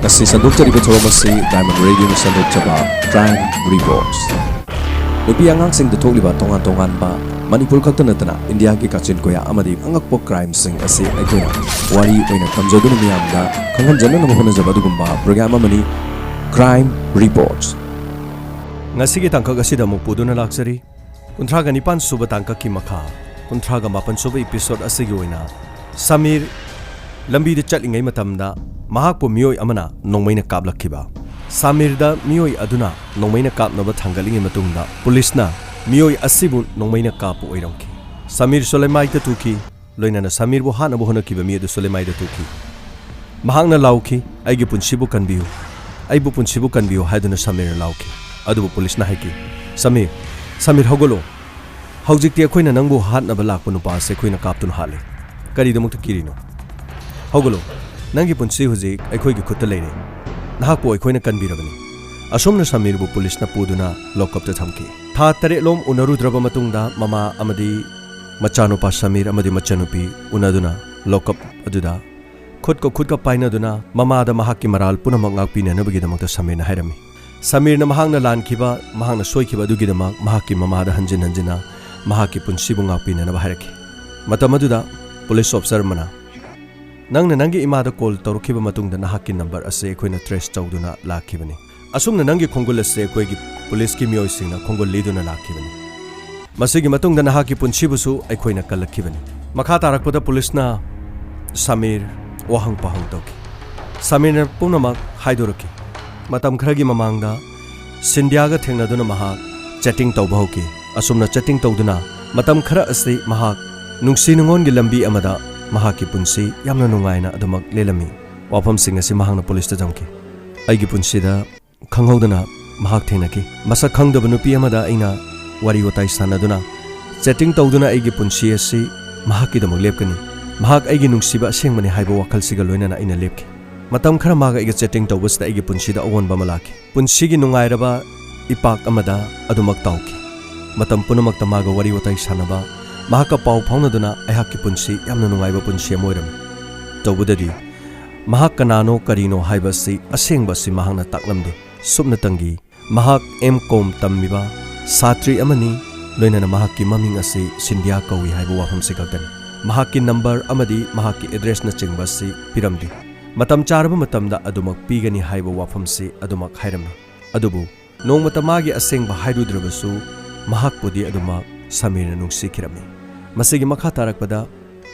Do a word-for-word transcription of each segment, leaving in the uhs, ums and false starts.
ꯑꯁꯤ ꯁꯟꯗꯣꯛꯆꯔꯤꯕ ꯊꯧꯔꯝ ꯑꯁꯤ Diamond Radioꯅ ꯁꯟꯗꯣꯛꯆꯕ Crime Reports꯫ ꯅꯨꯄꯤ ꯑꯉꯥꯡꯁꯤꯡꯗ ꯊꯣꯛꯂꯤꯕ ꯇꯣꯉꯥꯟ ꯇꯣꯉꯥꯟꯕ, ꯃꯅꯤꯄꯨꯔ ꯈꯛꯇ ꯅꯠꯇꯅ ꯏꯟꯗꯤꯌꯥꯒꯤ ꯀꯥꯆꯤꯟ ꯀꯣꯌꯥ ꯑꯃꯗꯤ ꯑꯉꯛꯄ crimeꯁꯤꯡ ꯑꯁꯤ ꯑꯩꯈꯣꯏꯅ ꯋꯥꯔꯤ ꯑꯣꯏꯅ ꯊꯝꯖꯗꯨꯅ ꯃꯤꯌꯥꯝꯗ ꯈꯪꯍꯟꯖꯅꯅꯕ ꯍꯣꯠꯅꯖꯕ ꯑꯗꯨꯒꯨꯝꯕ program ꯑꯃꯅꯤ Crime Reports꯫ ꯉꯁꯤꯒꯤ ꯇꯥꯡꯀꯛ ꯑꯁꯤꯗ ꯑꯃꯨꯛ ꯄꯨꯗꯨꯅ ꯂꯥꯛꯆꯔꯤ꯫ ꯀꯨꯟꯊ꯭ꯔꯥꯒ ꯅꯤꯄꯥꯟ ꯁꯨꯕ ꯇꯥꯡꯀꯛꯀꯤ ꯃꯈꯥ, ꯀꯨꯟꯊ꯭ꯔꯥꯒ ꯃꯥꯄꯟ ꯁꯨꯕ episode ꯑꯁꯤꯒꯤ ꯑꯣꯏꯅ ꯁꯃꯤꯔ ꯂꯝꯕꯤꯗ ꯆꯠꯂꯤꯉꯩ ꯃꯇꯝꯗ ꯃꯍꯥꯛꯄꯨ ꯃꯤꯑꯣꯏ ꯑꯃꯅ ꯅꯣꯡꯃꯩꯅ ꯀꯥꯞꯂꯛꯈꯤꯕ꯫ ꯁꯃꯤꯔꯗ ꯃꯤꯑꯣꯏ ꯑꯗꯨꯅ ꯅꯣꯡꯃꯩꯅ ꯀꯥꯞꯅꯕ ꯊꯥꯡꯒꯠꯂꯤꯉꯩ ꯃꯇꯨꯡꯗ ꯄꯨꯂꯤꯁꯅ ꯃꯤꯑꯣꯏ ꯑꯁꯤꯕꯨ ꯅꯣꯡꯃꯩꯅ ꯀꯥꯞꯄ ꯑꯣꯏꯔꯝꯈꯤ꯫ ꯁꯃꯤꯔ ꯁꯨꯂꯩꯃꯥꯏꯗ ꯇꯨꯈꯤ, ꯂꯣꯏꯅꯅ ꯁꯃꯤꯔꯕꯨ ꯍꯥꯠꯅꯕ ꯍꯣꯠꯅꯈꯤꯕ ꯃꯤ ꯑꯗꯨ ꯁꯨꯂꯩꯃꯥꯏꯗ ꯇꯨꯈꯤ꯫ ꯃꯍꯥꯛꯅ ꯂꯥꯎꯈꯤ, "ꯑꯩꯒꯤ ꯄꯨꯟꯁꯤꯕꯨ ꯀꯟꯕꯤꯌꯨ, ꯑꯩꯕꯨ ꯄꯨꯟꯁꯤꯕꯨ ꯀꯟꯕꯤꯌꯨ" ꯍꯥꯏꯗꯨꯅ ꯁꯃꯤꯔꯅ ꯂꯥꯎꯈꯤ꯫ ꯑꯗꯨꯕꯨ ꯄꯨꯂꯤꯁꯅ ꯍꯥꯏꯈꯤ, "ꯁꯃꯤꯔ, ꯁꯃꯤꯔ, ꯍꯧꯒꯠꯂꯣ꯫ ꯍꯧꯖꯤꯛꯇꯤ ꯑꯩꯈꯣꯏꯅ ꯅꯪꯕꯨ ꯍꯥꯠꯅꯕ ꯂꯥꯛꯄ ꯅꯨꯄꯥ ꯑꯁꯤ ꯑꯩꯈꯣꯏꯅ ꯀꯥꯞꯇꯨꯅ ꯍꯥꯠꯂꯦ꯫ ꯀꯔꯤꯗꯃꯛꯇ ꯀꯤꯔꯤꯅꯣ? ꯍꯧꯒꯠꯂꯣ꯫ ꯅꯪꯒꯤ ꯄꯨꯟꯁꯤ ꯍꯧꯖꯤꯛ ꯑꯩꯈꯣꯏꯒꯤ ꯈꯨꯠꯇ ꯂꯩꯔꯦ꯫ ꯅꯍꯥꯛꯄꯨ ꯑꯩꯈꯣꯏꯅ ꯀꯟꯕꯤꯔꯕꯅꯤ"꯫ ꯑꯁꯨꯝꯅ ꯁꯃꯤꯔꯕꯨ ꯄꯨꯂꯤꯁꯅ ꯄꯨꯗꯨꯅ lock-up ꯇ ꯊꯝꯈꯤ꯫ ꯊꯥ ꯇꯔꯦꯠꯂꯣꯝ ꯎꯅꯔꯨꯗ꯭ꯔꯕ ꯃꯇꯨꯡꯗ ꯃꯃꯥ ꯑꯃꯗꯤ ꯃꯆꯥꯅꯨꯄꯥ ꯁꯃꯤꯔ ꯑꯃꯗꯤ ꯃꯆꯟꯅꯨꯄꯤ ꯎꯅꯗꯨꯅ lock-up ꯑꯗꯨꯗ ꯈꯨꯠꯀ ꯈꯨꯠꯀ ꯄꯥꯏꯅꯗꯨꯅ ꯃꯃꯥꯗ ꯃꯍꯥꯛꯀꯤ ꯃꯔꯥꯜ ꯄꯨꯝꯅꯃꯛ ꯉꯥꯛꯄꯤꯅꯅꯕꯒꯤꯗꯃꯛꯇ ꯁꯃꯤꯔꯅ ꯍꯥꯏꯔꯝꯃꯤ꯫ ꯁꯃꯤꯔꯅ ꯃꯍꯥꯛꯅ ꯂꯥꯟꯈꯤꯕ, ꯃꯍꯥꯛꯅ ꯁꯣꯏꯈꯤꯕ ꯑꯗꯨꯒꯤꯗꯃꯛ ꯃꯍꯥꯛꯀꯤ ꯃꯃꯥꯗ ꯍꯟꯖꯤꯟ ꯍꯟꯖꯤꯟꯅ ꯃꯍꯥꯛꯀꯤ ꯄꯨꯟꯁꯤꯕꯨ ꯉꯥꯛꯄꯤꯅꯅꯕ ꯍꯥꯏꯔꯛꯈꯤ꯫ ꯃꯇꯝ ꯑꯗꯨꯗ police officer ꯑꯃꯅ, "ꯅꯪꯅ ꯅꯪꯒꯤ ꯏꯃꯥꯗ call ꯇꯧꯔꯛꯈꯤꯕ ꯃꯇꯨꯡꯗ ꯅꯍꯥꯛꯀꯤ number ꯑꯁꯤ ꯑꯩꯈꯣꯏꯅ trace ꯇꯧꯗꯨꯅ ꯂꯥꯛꯈꯤꯕꯅꯤ꯫ ꯑꯁꯨꯝꯅ ꯅꯪꯒꯤ ꯈꯣꯡꯒꯨꯜ ꯑꯁꯤ ꯑꯩꯈꯣꯏꯒꯤ ꯄꯨꯂꯤꯁꯀꯤ ꯃꯤꯑꯣꯏꯁꯤꯡꯅ ꯈꯣꯡꯒꯨꯜ ꯂꯤꯗꯨꯅ ꯂꯥꯛꯈꯤꯕꯅꯤ꯫ ꯃꯁꯤꯒꯤ ꯃꯇꯨꯡꯗ ꯅꯍꯥꯛꯀꯤ ꯄꯨꯟꯁꯤꯕꯨꯁꯨ ꯑꯩꯈꯣꯏꯅ ꯀꯜꯂꯛꯈꯤꯕꯅꯤ"꯫ ꯃꯈꯥ ꯇꯥꯔꯛꯄꯗ ꯄꯨꯂꯤꯁꯅ ꯁꯃꯤꯔ ꯋꯥꯍꯪ ꯄꯥꯎꯍꯪ ꯇꯧꯈꯤ꯫ ꯁꯃꯤꯔꯅ ꯄꯨꯝꯅꯃꯛ ꯍꯥꯏꯗꯣꯔꯛꯈꯤ꯫ ꯃꯇꯝ ꯈꯔꯒꯤ ꯃꯃꯥꯡꯗ ꯁꯤꯟꯙꯤꯌꯥꯒ ꯊꯦꯡꯅꯗꯨꯅ ꯃꯍꯥꯛ chatting ꯇꯧꯕ ꯍꯧꯈꯤ꯫ ꯑꯁꯨꯝꯅ chatting ꯇꯧꯗꯨꯅ ꯃꯇꯝ ꯈꯔ ꯑꯁꯤ ꯃꯍꯥꯛ ꯅꯨꯡꯁꯤ ꯅꯨꯡꯉꯣꯟꯒꯤ ꯂꯝꯕꯤ ꯑꯃꯗ ꯃꯍꯥꯛꯀꯤ ꯄꯨꯟꯁꯤ ꯌꯥꯝꯅ ꯅꯨꯡꯉꯥꯏꯅ ꯑꯗꯨꯃꯛ ꯂꯦꯜꯂꯝꯃꯤ꯫ ꯋꯥꯐꯝꯁꯤꯡ ꯑꯁꯤ ꯃꯍꯥꯛꯅ ꯄꯨꯂꯤꯁꯇ ꯇꯝꯈꯤ꯫ "ꯑꯩꯒꯤ ꯄꯨꯟꯁꯤꯗ ꯈꯪꯍꯧꯗꯅ ꯃꯍꯥꯛ ꯊꯦꯡꯅꯈꯤ꯫ ꯃꯁꯛ ꯈꯪꯗꯕ ꯅꯨꯄꯤ ꯑꯃꯗ ꯑꯩꯅ ꯋꯥꯔꯤ ꯋꯥꯇꯥꯏ ꯁꯥꯟꯅꯗꯨꯅ, chatting ꯇꯧꯗꯨꯅ ꯑꯩꯒꯤ ꯄꯨꯟꯁꯤ ꯑꯁꯤ ꯃꯍꯥꯛꯀꯤꯗꯃꯛ ꯂꯦꯞꯀꯅꯤ꯫ ꯃꯍꯥꯛ ꯑꯩꯒꯤ ꯅꯨꯡꯁꯤꯕ ꯑꯁꯦꯡꯕꯅꯤ ꯍꯥꯏꯕ ꯋꯥꯈꯜꯁꯤꯒ ꯂꯣꯏꯅꯅ ꯑꯩꯅ ꯂꯦꯞꯈꯤ꯫ ꯃꯇꯝ ꯈꯔ ꯃꯥꯒ ꯑꯩꯒ chatting ꯇꯧꯕꯁꯤꯗ ꯑꯩꯒꯤ ꯄꯨꯟꯁꯤꯗ ꯑꯑꯣꯟꯕ ꯑꯃ ꯂꯥꯛꯈꯤ꯫ ꯄꯨꯟꯁꯤꯒꯤ ꯅꯨꯡꯉꯥꯏꯔꯕ ꯏꯄꯥꯛ ꯑꯃꯗ ꯑꯗꯨꯃꯛ ꯇꯥꯎꯈꯤ꯫ ꯃꯇꯝ ꯄꯨꯝꯅꯃꯛꯇ ꯃꯥꯒ ꯋꯥꯔꯤ ꯋꯥꯇꯥꯏ ꯁꯥꯟꯅꯕ, ꯃꯍꯥꯛꯀ ꯄꯥꯎ ꯐꯥꯎꯅꯗꯨꯅ ꯑꯩꯍꯥꯛꯀꯤ ꯄꯨꯟꯁꯤ ꯌꯥꯝꯅ ꯅꯨꯡꯉꯥꯏꯕ ꯄꯨꯟꯁꯤ ꯑꯃ ꯑꯣꯏꯔꯝꯃꯤ꯫ ꯇꯧꯕꯗꯗꯤ ꯃꯍꯥꯛ ꯀꯅꯥꯅꯣ ꯀꯔꯤꯅꯣ ꯍꯥꯏꯕ ꯑꯁꯤ ꯑꯁꯦꯡꯕ ꯑꯁꯤ ꯃꯍꯥꯛꯅ ꯇꯥꯛꯂꯝꯗꯦ꯫ ꯁꯨꯞꯅꯇꯪꯒꯤ ꯃꯍꯥꯛ ꯑꯦꯝ ꯀꯣꯝ ꯇꯝꯃꯤꯕ ꯁꯥꯇ꯭ꯔꯤ ꯑꯃꯅꯤ, ꯂꯣꯏꯅꯅ ꯃꯍꯥꯛꯀꯤ ꯃꯃꯤꯡ ꯑꯁꯤ ꯁꯤꯟꯙꯤꯌꯥ ꯀꯧꯏ ꯍꯥꯏꯕ ꯋꯥꯐꯝꯁꯤ ꯈꯛꯇꯅꯤ꯫ ꯃꯍꯥꯛꯀꯤ ꯅꯝꯕꯔ ꯑꯃꯗꯤ ꯃꯍꯥꯛꯀꯤ ꯑꯦꯗ꯭ꯔꯦꯁꯅꯆꯤꯡꯕ ꯑꯁꯤ ꯄꯤꯔꯝꯗꯦ꯫ ꯃꯇꯝ ꯆꯥꯔꯕ ꯃꯇꯝꯗ ꯑꯗꯨꯃꯛ ꯄꯤꯒꯅꯤ ꯍꯥꯏꯕ ꯋꯥꯐꯝꯁꯤ ꯑꯗꯨꯃꯛ ꯍꯥꯏꯔꯝꯃꯤ꯫ ꯑꯗꯨꯕꯨ ꯅꯣꯡꯃꯇ ꯃꯥꯒꯤ ꯑꯁꯦꯡꯕ ꯍꯥꯏꯔꯨꯗ꯭ꯔꯕꯁꯨ ꯃꯍꯥꯛꯄꯨꯗꯤ ꯑꯗꯨꯃꯛ ꯁꯃꯤꯔꯅ ꯅꯨꯡꯁꯤꯈꯤꯔꯝꯃꯤ꯫ ꯃꯁꯤꯒꯤ ꯃꯈꯥ ꯇꯥꯔꯛꯄꯗ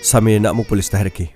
ꯁꯃꯤꯔꯅ ꯑꯃꯨꯛ ꯄꯨꯂꯤꯁꯇ ꯍꯥꯏꯔꯛꯈꯤ꯫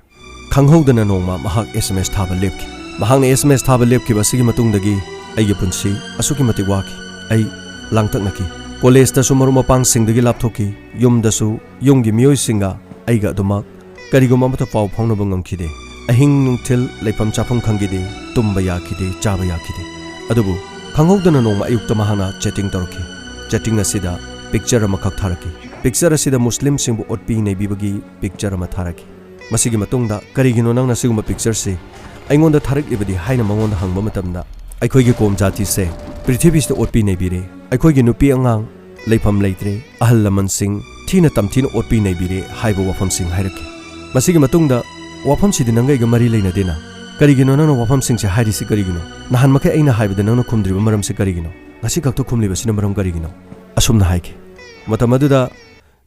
ꯈꯪꯍꯧꯗꯅ ꯅꯣꯡꯃ ꯃꯍꯥꯛ ꯑꯦꯁ ꯑꯦꯝ ꯑꯦꯁ ꯊꯥꯕ ꯂꯦꯞꯈꯤ꯫ ꯃꯍꯥꯛꯅ ꯑꯦꯁ ꯑꯦꯝ ꯑꯦꯁ ꯊꯥꯕ ꯂꯦꯞꯈꯤꯕ ꯑꯁꯤꯒꯤ ꯃꯇꯨꯡꯗꯒꯤ ꯑꯩꯒꯤ ꯄꯨꯟꯁꯤ ꯑꯁꯨꯛꯀꯤ ꯃꯇꯤꯛ ꯋꯥꯈꯤ꯫ ꯑꯩ ꯂꯥꯡꯇꯛꯅꯈꯤ꯫ ꯀꯣꯂꯦꯖꯇꯁꯨ ꯃꯔꯨꯞ ꯃꯄꯥꯡꯁꯤꯡꯗꯒꯤ ꯂꯥꯞꯊꯣꯛꯈꯤ꯫ ꯌꯨꯝꯗꯁꯨ ꯌꯨꯝꯒꯤ ꯃꯤꯑꯣꯏꯁꯤꯡꯒ ꯑꯩꯒ ꯑꯗꯨꯃꯛ ꯀꯔꯤꯒꯨꯝꯕ ꯑꯃꯠꯇ ꯄꯥꯎ ꯐꯥꯎꯅꯕ ꯉꯝꯈꯤꯗꯦ꯫ ꯑꯍꯤꯡ ꯅꯨꯡꯊꯤꯜ ꯂꯩꯐꯝ ꯆꯥꯐꯝ ꯈꯪꯈꯤꯗꯦ꯫ ꯇꯨꯝꯕ ꯌꯥꯈꯤꯗꯦ, ꯆꯥꯕ ꯌꯥꯈꯤꯗꯦ꯫ ꯑꯗꯨꯕꯨ ꯈꯪꯍꯧꯗꯅ ꯅꯣꯡꯃ ꯑꯌꯨꯛꯇ ꯃꯍꯥꯛꯅ ꯆꯦꯇꯤꯡ ꯇꯧꯔꯛꯈꯤ꯫ ꯆꯦꯇꯤꯡ ꯑꯁꯤꯗ ꯄꯤꯛꯆꯔ ꯑꯃꯈꯛ ꯊꯥꯔꯛꯈꯤ꯫ ꯄꯤꯛꯆꯔ ꯑꯁꯤꯗ ꯃꯨꯁꯂꯤꯝꯁꯤꯡꯕꯨ ꯑꯣꯠꯄꯤ ꯅꯩꯕꯤꯕꯒꯤ ꯄꯤꯛꯆꯔ ꯑꯃ ꯊꯥꯔꯛꯈꯤ꯫ ꯃꯁꯤꯒꯤ ꯃꯇꯨꯡꯗ, "ꯀꯔꯤꯒꯤꯅꯣ ꯅꯪꯅ ꯁꯤꯒꯨꯝꯕ ꯄꯤꯛꯆꯔꯁꯤ ꯑꯩꯉꯣꯟꯗ ꯊꯥꯔꯛꯂꯤꯕꯗꯤ?" ꯍꯥꯏꯅ ꯃꯉꯣꯟꯗ ꯍꯪꯕ ꯃꯇꯝꯗ, "ꯑꯩꯈꯣꯏꯒꯤ ꯀꯣꯝ ꯖꯥꯇꯤꯁꯦ ꯄ꯭ꯔꯤꯊꯤꯕꯤꯁꯤꯗ ꯑꯣꯠꯄꯤ ꯅꯩꯕꯤꯔꯦ꯫ ꯑꯩꯈꯣꯏꯒꯤ ꯅꯨꯄꯤ ꯑꯉꯥꯡ ꯂꯩꯐꯝ ꯂꯩꯇ꯭ꯔꯦ꯫ ꯑꯍꯜ ꯂꯃꯟꯁꯤꯡ ꯊꯤꯅ ꯇꯝꯊꯤꯅ ꯑꯣꯠꯄꯤ ꯅꯩꯕꯤꯔꯦ" ꯍꯥꯏꯕ ꯋꯥꯐꯝꯁꯤꯡ ꯍꯥꯏꯔꯛꯈꯤ꯫ ꯃꯁꯤꯒꯤ ꯃꯇꯨꯡꯗ, "ꯋꯥꯐꯝꯁꯤꯗꯤ ꯅꯪꯒ ꯑꯩꯒ ꯃꯔꯤ ꯂꯩꯅꯗꯦꯅ꯫ ꯀꯔꯤꯒꯤꯅꯣ ꯅꯪꯅ ꯋꯥꯐꯝꯁꯤꯡꯁꯦ ꯍꯥꯏꯔꯤꯁꯤ ꯀꯔꯤꯒꯤꯅꯣ? ꯅꯍꯥꯟ ꯃꯈꯩ ꯑꯩꯅ ꯍꯥꯏꯕꯗ ꯅꯪꯅ ꯈꯨꯝꯗ꯭ꯔꯤꯕ ꯃꯔꯝꯁꯤ ꯀꯔꯤꯒꯤꯅꯣ? ꯉꯁꯤ ꯈꯛꯇ ꯈꯨꯝꯂꯤꯕꯁꯤꯅ ꯃꯔꯝ ꯀꯔꯤꯒꯤꯅꯣ?" ꯑꯁꯨꯝꯅ ꯍꯥꯏꯈꯤ꯫ ꯃꯇꯝ ꯑꯗꯨꯗ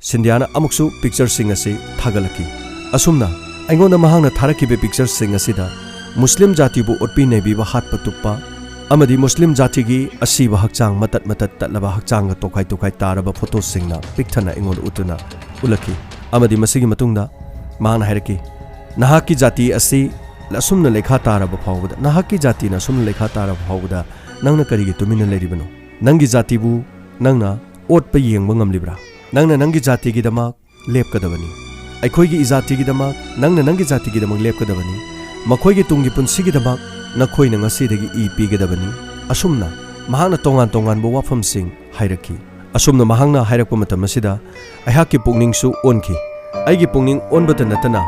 ꯁꯤꯟꯙꯤꯌꯥꯅ ꯑꯃꯨꯛꯁꯨ ꯄꯤꯛꯆꯔꯁꯤꯡ ꯑꯁꯤ ꯊꯥꯒꯠꯂꯛꯈꯤ꯫ ꯑꯁꯨꯝꯅ ꯑꯩꯉꯣꯟꯗ ꯃꯍꯥꯛꯅ ꯊꯥꯔꯛꯈꯤꯕ ꯄꯤꯛꯆꯔꯁꯤꯡ ꯑꯁꯤꯗ ꯃꯨꯁꯂꯤꯝ ꯖꯥꯇꯤꯕꯨ ꯑꯣꯠꯄꯤ ꯅꯩꯕꯤꯕ, ꯍꯥꯠꯄ ꯇꯨꯞꯄ ꯑꯃꯗꯤ ꯃꯨꯁꯂꯤꯝ ꯖꯥꯇꯤꯒꯤ ꯑꯁꯤꯕ ꯍꯛꯆꯥꯡ ꯃꯇꯠ ꯃꯇꯠ ꯇꯠꯂꯕ, ꯍꯛꯆꯥꯡꯒ ꯇꯣꯈꯥꯏ ꯇꯣꯈꯥꯏ ꯇꯥꯔꯕ ꯐꯣꯇꯣꯁꯤꯡꯅ ꯄꯤꯛ ꯊꯟꯅ ꯑꯩꯉꯣꯟꯗ ꯎꯠꯇꯨꯅ ꯎꯠꯂꯛꯈꯤ꯫ ꯑꯃꯗꯤ ꯃꯁꯤꯒꯤ ꯃꯇꯨꯡꯗ ꯃꯍꯥꯛꯅ ꯍꯥꯏꯔꯛꯈꯤ, "ꯅꯍꯥꯛꯀꯤ ꯖꯥꯇꯤ ꯑꯁꯤ ꯑꯁꯨꯝꯅ ꯂꯩꯈꯥ ꯇꯥꯔꯕ ꯐꯥꯎꯕꯗ, ꯅꯍꯥꯛꯀꯤ ꯖꯥꯇꯤꯅ ꯑꯁꯨꯝꯅ ꯂꯩꯈꯥ ꯇꯥꯔꯕ ꯐꯥꯎꯕꯗ ꯅꯪꯅ ꯀꯔꯤꯒꯤ ꯇꯨꯃꯤꯟꯅ ꯂꯩꯔꯤꯕꯅꯣ? ꯅꯪꯒꯤ ꯖꯥꯇꯤꯕꯨ ꯅꯪꯅ ꯑꯣꯠꯄ ꯌꯦꯡꯕ ꯉꯝꯂꯤꯕ꯭ꯔꯥ? ꯅꯪꯅ ꯅꯪꯒꯤ ꯖꯥꯇꯤꯒꯤꯗꯃꯛ ꯂꯦꯞꯀꯗꯕꯅꯤ꯫ ꯑꯩꯈꯣꯏꯒꯤ ꯏꯖꯥꯇꯤꯒꯤꯗꯃꯛ, ꯅꯪꯅ ꯅꯪꯒꯤ ꯖꯥꯇꯤꯒꯤꯗꯃꯛ ꯂꯦꯞꯀꯗꯕꯅꯤ꯫ ꯃꯈꯣꯏꯒꯤ ꯇꯨꯡꯒꯤ ꯄꯨꯟꯁꯤꯒꯤꯗꯃꯛ ꯅꯈꯣꯏꯅ ꯉꯁꯤꯗꯒꯤ ꯏ ꯄꯤꯒꯗꯕꯅꯤ"꯫ ꯑꯁꯨꯝꯅ ꯃꯍꯥꯛꯅ ꯇꯣꯉꯥꯟ ꯇꯣꯉꯥꯟꯕ ꯋꯥꯐꯝꯁꯤꯡ ꯍꯥꯏꯔꯛꯈꯤ꯫ ꯑꯁꯨꯝꯅ ꯃꯍꯥꯛꯅ ꯍꯥꯏꯔꯛꯄ ꯃꯇꯝ ꯑꯁꯤꯗ ꯑꯩꯍꯥꯛꯀꯤ ꯄꯨꯛꯅꯤꯡꯁꯨ ꯑꯣꯟꯈꯤ꯫ ꯑꯩꯒꯤ ꯄꯨꯛꯅꯤꯡ ꯑꯣꯟꯕꯇ ꯅꯠꯇꯅ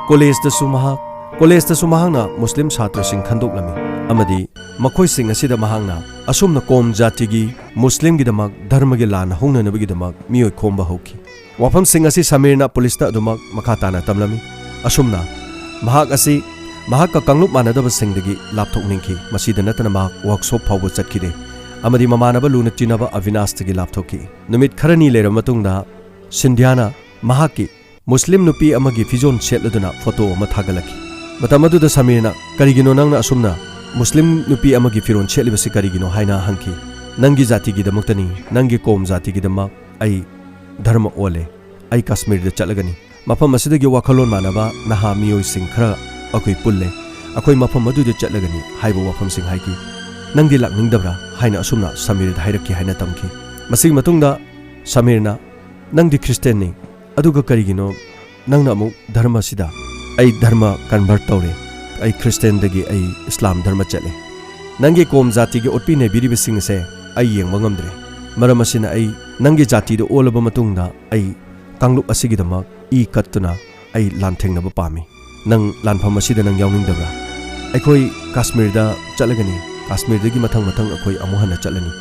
ꯀꯣꯂꯦꯖꯇꯁꯨ ꯃꯍꯥꯛ, ꯀꯣꯂꯦꯖꯇꯁꯨ ꯃꯍꯥꯛꯅ ꯃꯨꯁꯂꯤꯝ ꯁꯥꯇ꯭ꯔꯁꯤꯡ ꯈꯟꯗꯣꯛꯂꯝꯃꯤ ꯑꯃꯗꯤ ꯃꯈꯣꯏꯁꯤꯡ ꯑꯁꯤꯗ ꯃꯍꯥꯛꯅ ꯑꯁꯨꯝꯅ ꯀꯣꯝ ꯖꯥꯇꯤꯒꯤ ꯃꯨꯁꯂꯤꯝꯒꯤꯗꯃꯛ ꯙꯔꯃꯒꯤ ꯂꯥꯟ ꯍꯧꯅꯅꯕꯒꯤꯗꯃꯛ ꯃꯤꯑꯣꯏ ꯈꯣꯝꯕ ꯍꯧꯈꯤ꯫ ꯋꯥꯐꯝꯁꯤꯡ ꯑꯁꯤ ꯁꯃꯤꯔꯅ ꯄꯨꯂꯤꯁꯇ ꯑꯗꯨꯃꯛ ꯃꯈꯥ ꯇꯥꯅ ꯇꯝꯂꯝꯃꯤ꯫ ꯑꯁꯨꯝꯅ ꯃꯍꯥꯛ ꯑꯁꯤ ꯃꯍꯥꯛꯀ ꯀꯥꯡꯂꯨꯞ ꯃꯥꯟꯅꯗꯕꯁꯤꯡꯗꯒꯤ ꯂꯥꯞꯊꯣꯛꯅꯤꯡꯈꯤ꯫ ꯃꯁꯤꯗ ꯅꯠꯇꯅ ꯃꯍꯥꯛ ꯋꯥꯔꯛꯁꯣꯞ ꯐꯥꯎꯕ ꯆꯠꯈꯤꯗꯦ ꯑꯃꯗꯤ ꯃꯃꯥꯟꯅꯕ ꯂꯨꯅ ꯇꯤꯟꯅꯕ ꯑꯕꯤꯅꯥꯁꯇꯒꯤ ꯂꯥꯞꯊꯣꯛꯈꯤ꯫ ꯅꯨꯃꯤꯠ ꯈꯔꯅꯤ ꯂꯩꯔꯕ ꯃꯇꯨꯡꯗ ꯁꯤꯟꯙꯤꯌꯥꯅ ꯃꯍꯥꯛꯀꯤ ꯃꯨꯁꯂꯤꯝ ꯅꯨꯄꯤ ꯑꯃꯒꯤ ꯐꯤꯖꯣꯜ ꯁꯦꯠꯂꯗꯨꯅ ꯐꯣꯇꯣ ꯑꯃ ꯊꯥꯒꯠꯂꯛꯈꯤ꯫ ꯃꯇꯝ ꯑꯗꯨꯗ ꯁꯃꯤꯔꯅ, "ꯀꯔꯤꯒꯤꯅꯣ ꯅꯪꯅ ꯑꯁꯨꯝꯅ ꯃꯨꯁꯂꯤꯝ ꯅꯨꯄꯤ ꯑꯃꯒꯤ ꯐꯤꯔꯣꯜ ꯁꯦꯠꯂꯤꯕꯁꯤ ꯀꯔꯤꯒꯤꯅꯣ?" ꯍꯥꯏꯅ ꯍꯪꯈꯤ꯫ "ꯅꯪꯒꯤ ꯖꯥꯇꯤꯒꯤꯗꯃꯛꯇꯅꯤ, ꯅꯪꯒꯤ ꯀꯣꯝ ꯖꯥꯇꯤꯒꯤꯗꯃꯛ ꯑꯩ ꯙꯔꯃ ꯑꯣꯜꯂꯦ꯫ ꯑꯩ ꯀꯥꯁꯃꯤꯔꯗ ꯆꯠꯂꯒꯅꯤ꯫ ꯃꯐꯝ ꯑꯁꯤꯗꯒꯤ ꯋꯥꯈꯜꯂꯣꯟ ꯃꯥꯟꯅꯕ ꯅꯍꯥ ꯃꯤꯑꯣꯏꯁꯤꯡ ꯈꯔ ꯑꯩꯈꯣꯏ ꯄꯨꯜꯂꯦ꯫ ꯑꯩꯈꯣꯏ ꯃꯐꯝ ꯑꯗꯨꯗ ꯆꯠꯂꯒꯅꯤ" ꯍꯥꯏꯕ ꯋꯥꯐꯝꯁꯤꯡ ꯍꯥꯏꯈꯤ꯫ "ꯅꯪꯗꯤ ꯂꯥꯛꯅꯤꯡꯗꯕ꯭ꯔꯥ?" ꯍꯥꯏꯅ ꯑꯁꯨꯝꯅ ꯁꯃꯤꯔꯗ ꯍꯥꯏꯔꯛꯈꯤ ꯍꯥꯏꯅ ꯇꯝꯈꯤ꯫ ꯃꯁꯤꯒꯤ ꯃꯇꯨꯡꯗ ꯁꯃꯤꯔꯅ, "ꯅꯪꯗꯤ ꯈ꯭ꯔꯤꯁꯇꯦꯟꯅꯤ, ꯑꯗꯨꯒ ꯀꯔꯤꯒꯤꯅꯣ ꯅꯪꯅ ꯑꯃꯨꯛ ꯙꯔꯃꯁꯤꯗ?" "ꯑꯩ ꯙꯔꯃ ꯀꯟꯚꯔꯠ ꯇꯧꯔꯦ꯫ ꯑꯩ ꯈ꯭ꯔꯤꯁꯇꯦꯟꯗꯒꯤ ꯑꯩ ꯏꯁꯂꯥꯝ ꯙꯔꯃ ꯆꯠꯂꯦ꯫ ꯅꯪꯒꯤ ꯀꯣꯝ ꯖꯥꯇꯤꯒꯤ ꯑꯣꯠꯄꯤ ꯅꯩꯕꯤꯔꯤꯕꯁꯤꯡ ꯑꯁꯦ ꯑꯩ ꯌꯦꯡꯕ ꯉꯝꯗ꯭ꯔꯦ꯫ ꯃꯔꯝ ꯑꯁꯤꯅ ꯑꯩ ꯅꯪꯒꯤ ꯖꯥꯇꯤꯗ ꯑꯣꯜꯂꯕ ꯃꯇꯨꯡꯗ ꯑꯩ ꯀꯥꯡꯂꯨꯞ ꯑꯁꯤꯒꯤꯗꯃꯛ ꯏ ꯀꯠꯇꯨꯅ ꯑꯩ ꯂꯥꯟꯊꯦꯡꯅꯕ ꯄꯥꯝꯃꯤ꯫ ꯅꯪ ꯂꯥꯟꯐꯝ ꯑꯁꯤꯗ ꯅꯪ ꯌꯥꯎꯅꯤꯡꯗꯕ꯭ꯔꯥ? ꯑꯩꯈꯣꯏ ꯀꯥꯁꯃꯤꯔꯗ ꯆꯠꯂꯒꯅꯤ꯫ ꯀꯥꯁꯃꯤꯔꯗꯒꯤ ꯃꯊꯪ ꯃꯊꯪ ꯑꯩꯈꯣꯏ ꯑꯃꯨꯛ ꯍꯟꯅ ꯆꯠꯂꯅꯤ꯫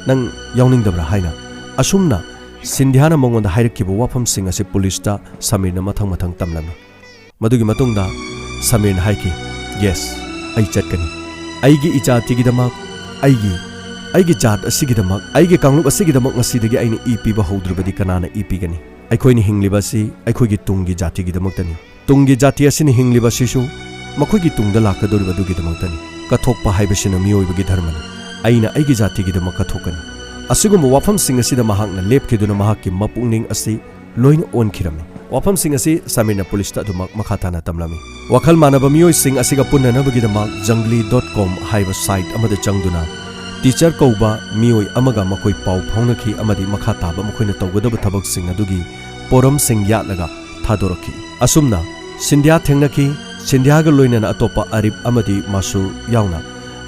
ꯅꯪ ꯌꯥꯎꯅꯤꯡꯗꯕ꯭ꯔꯥ?" ꯍꯥꯏꯅ ꯑꯁꯨꯝꯅ ꯁꯤꯟꯙꯤꯌꯥꯅ ꯃꯉꯣꯟꯗ ꯍꯥꯏꯔꯛꯈꯤꯕ ꯋꯥꯐꯝꯁꯤꯡ ꯑꯁꯤ ꯄꯨꯂꯤꯁꯇ ꯁꯃꯤꯔꯅ ꯃꯊꯪ ꯃꯊꯪ ꯇꯝꯂꯝꯃꯤ꯫ ꯃꯗꯨꯒꯤ ꯃꯇꯨꯡꯗ ꯁꯃꯤꯔꯅ ꯍꯥꯏꯈꯤ, "ꯌꯦꯁ, ꯑꯩ ꯆꯠꯀꯅꯤ꯫ ꯑꯩꯒꯤ ꯏꯖꯥꯇꯤꯒꯤꯗꯃꯛ, ꯑꯩꯒꯤ, ꯑꯩꯒꯤ ꯖꯥꯠ ꯑꯁꯤꯒꯤꯗꯃꯛ, ꯑꯩꯒꯤ ꯀꯥꯡꯂꯨꯞ ꯑꯁꯤꯒꯤꯗꯃꯛ ꯉꯁꯤꯗꯒꯤ ꯑꯩꯅ ꯏ ꯄꯤꯕ ꯍꯧꯗ꯭ꯔꯕꯗꯤ ꯀꯅꯥꯅ ꯏ ꯄꯤꯒꯅꯤ? ꯑꯩꯈꯣꯏꯅ ꯍꯤꯡꯂꯤꯕ ꯑꯁꯤ ꯑꯩꯈꯣꯏꯒꯤ ꯇꯨꯡꯒꯤ ꯖꯥꯇꯤꯒꯤꯗꯃꯛꯇꯅꯤ꯫ ꯇꯨꯡꯒꯤ ꯖꯥꯇꯤ ꯑꯁꯤꯅ ꯍꯤꯡꯂꯤꯕ ꯑꯁꯤꯁꯨ ꯃꯈꯣꯏꯒꯤ ꯇꯨꯡꯗ ꯂꯥꯛꯀꯗꯧꯔꯤꯕ ꯑꯗꯨꯒꯤꯗꯃꯛꯇꯅꯤ꯫ ꯀꯠꯊꯣꯛꯄ ꯍꯥꯏꯕꯁꯤꯅ ꯃꯤꯑꯣꯏꯕꯒꯤ ꯙꯔꯃꯅꯤ꯫ ꯑꯩꯅ ꯑꯩꯒꯤ ꯖꯥꯇꯤꯒꯤꯗꯃꯛ ꯀꯠꯊꯣꯛꯀꯅꯤ꯫" ꯑꯁꯤꯒꯨꯝꯕ ꯋꯥꯐꯝꯁꯤꯡ ꯑꯁꯤꯗ ꯃꯍꯥꯛꯅ ꯂꯦꯞꯈꯤꯗꯨꯅ ꯃꯍꯥꯛꯀꯤ ꯃꯄꯨꯛꯅꯤꯡ ꯑꯁꯤ ꯂꯣꯏꯅ ꯑꯣꯟꯈꯤꯔꯝꯃꯤ꯫ ꯋꯥꯐꯝꯁꯤꯡ ꯑꯁꯤ ꯁꯃꯤꯔꯅ ꯄꯨꯂꯤꯁꯇ ꯑꯗꯨꯃꯛ ꯃꯈꯥ ꯇꯥꯅ ꯇꯝꯂꯝꯃꯤ꯫ ꯋꯥꯈꯜ ꯃꯥꯟꯅꯕ ꯃꯤꯑꯣꯏꯁꯤꯡ ꯑꯁꯤꯒ ꯄꯨꯟꯅꯅꯕꯒꯤꯗꯃꯛ ꯖꯪꯒꯂꯤ ꯗꯣꯠ ꯀꯣꯝ ꯍꯥꯏꯕ ꯁꯥꯏꯠ ꯑꯃꯗ ꯆꯪꯗꯨꯅ ꯇꯤꯆꯔ ꯀꯧꯕ ꯃꯤꯑꯣꯏ ꯑꯃꯒ ꯃꯈꯣꯏ ꯄꯥꯎ ꯐꯥꯎꯅꯈꯤ ꯑꯃꯗꯤ ꯃꯈꯥ ꯇꯥꯕ ꯃꯈꯣꯏꯅ ꯇꯧꯒꯗꯕ ꯊꯕꯛꯁꯤꯡ ꯑꯗꯨꯒꯤ ꯄꯣꯔꯝꯁꯤꯡ ꯌꯥꯠꯂꯒ ꯊꯥꯗꯣꯔꯛꯈꯤ꯫ ꯑꯁꯨꯝꯅ ꯁꯤꯟꯙꯤꯌꯥ ꯊꯦꯡꯅꯈꯤ꯫ ꯁꯤꯟꯙꯤꯌꯥꯒ ꯂꯣꯏꯅꯅ ꯑꯇꯣꯞꯄ ꯑꯔꯤꯞ ꯑꯃꯗꯤ ꯃꯥꯁꯨ ꯌꯥꯎꯅ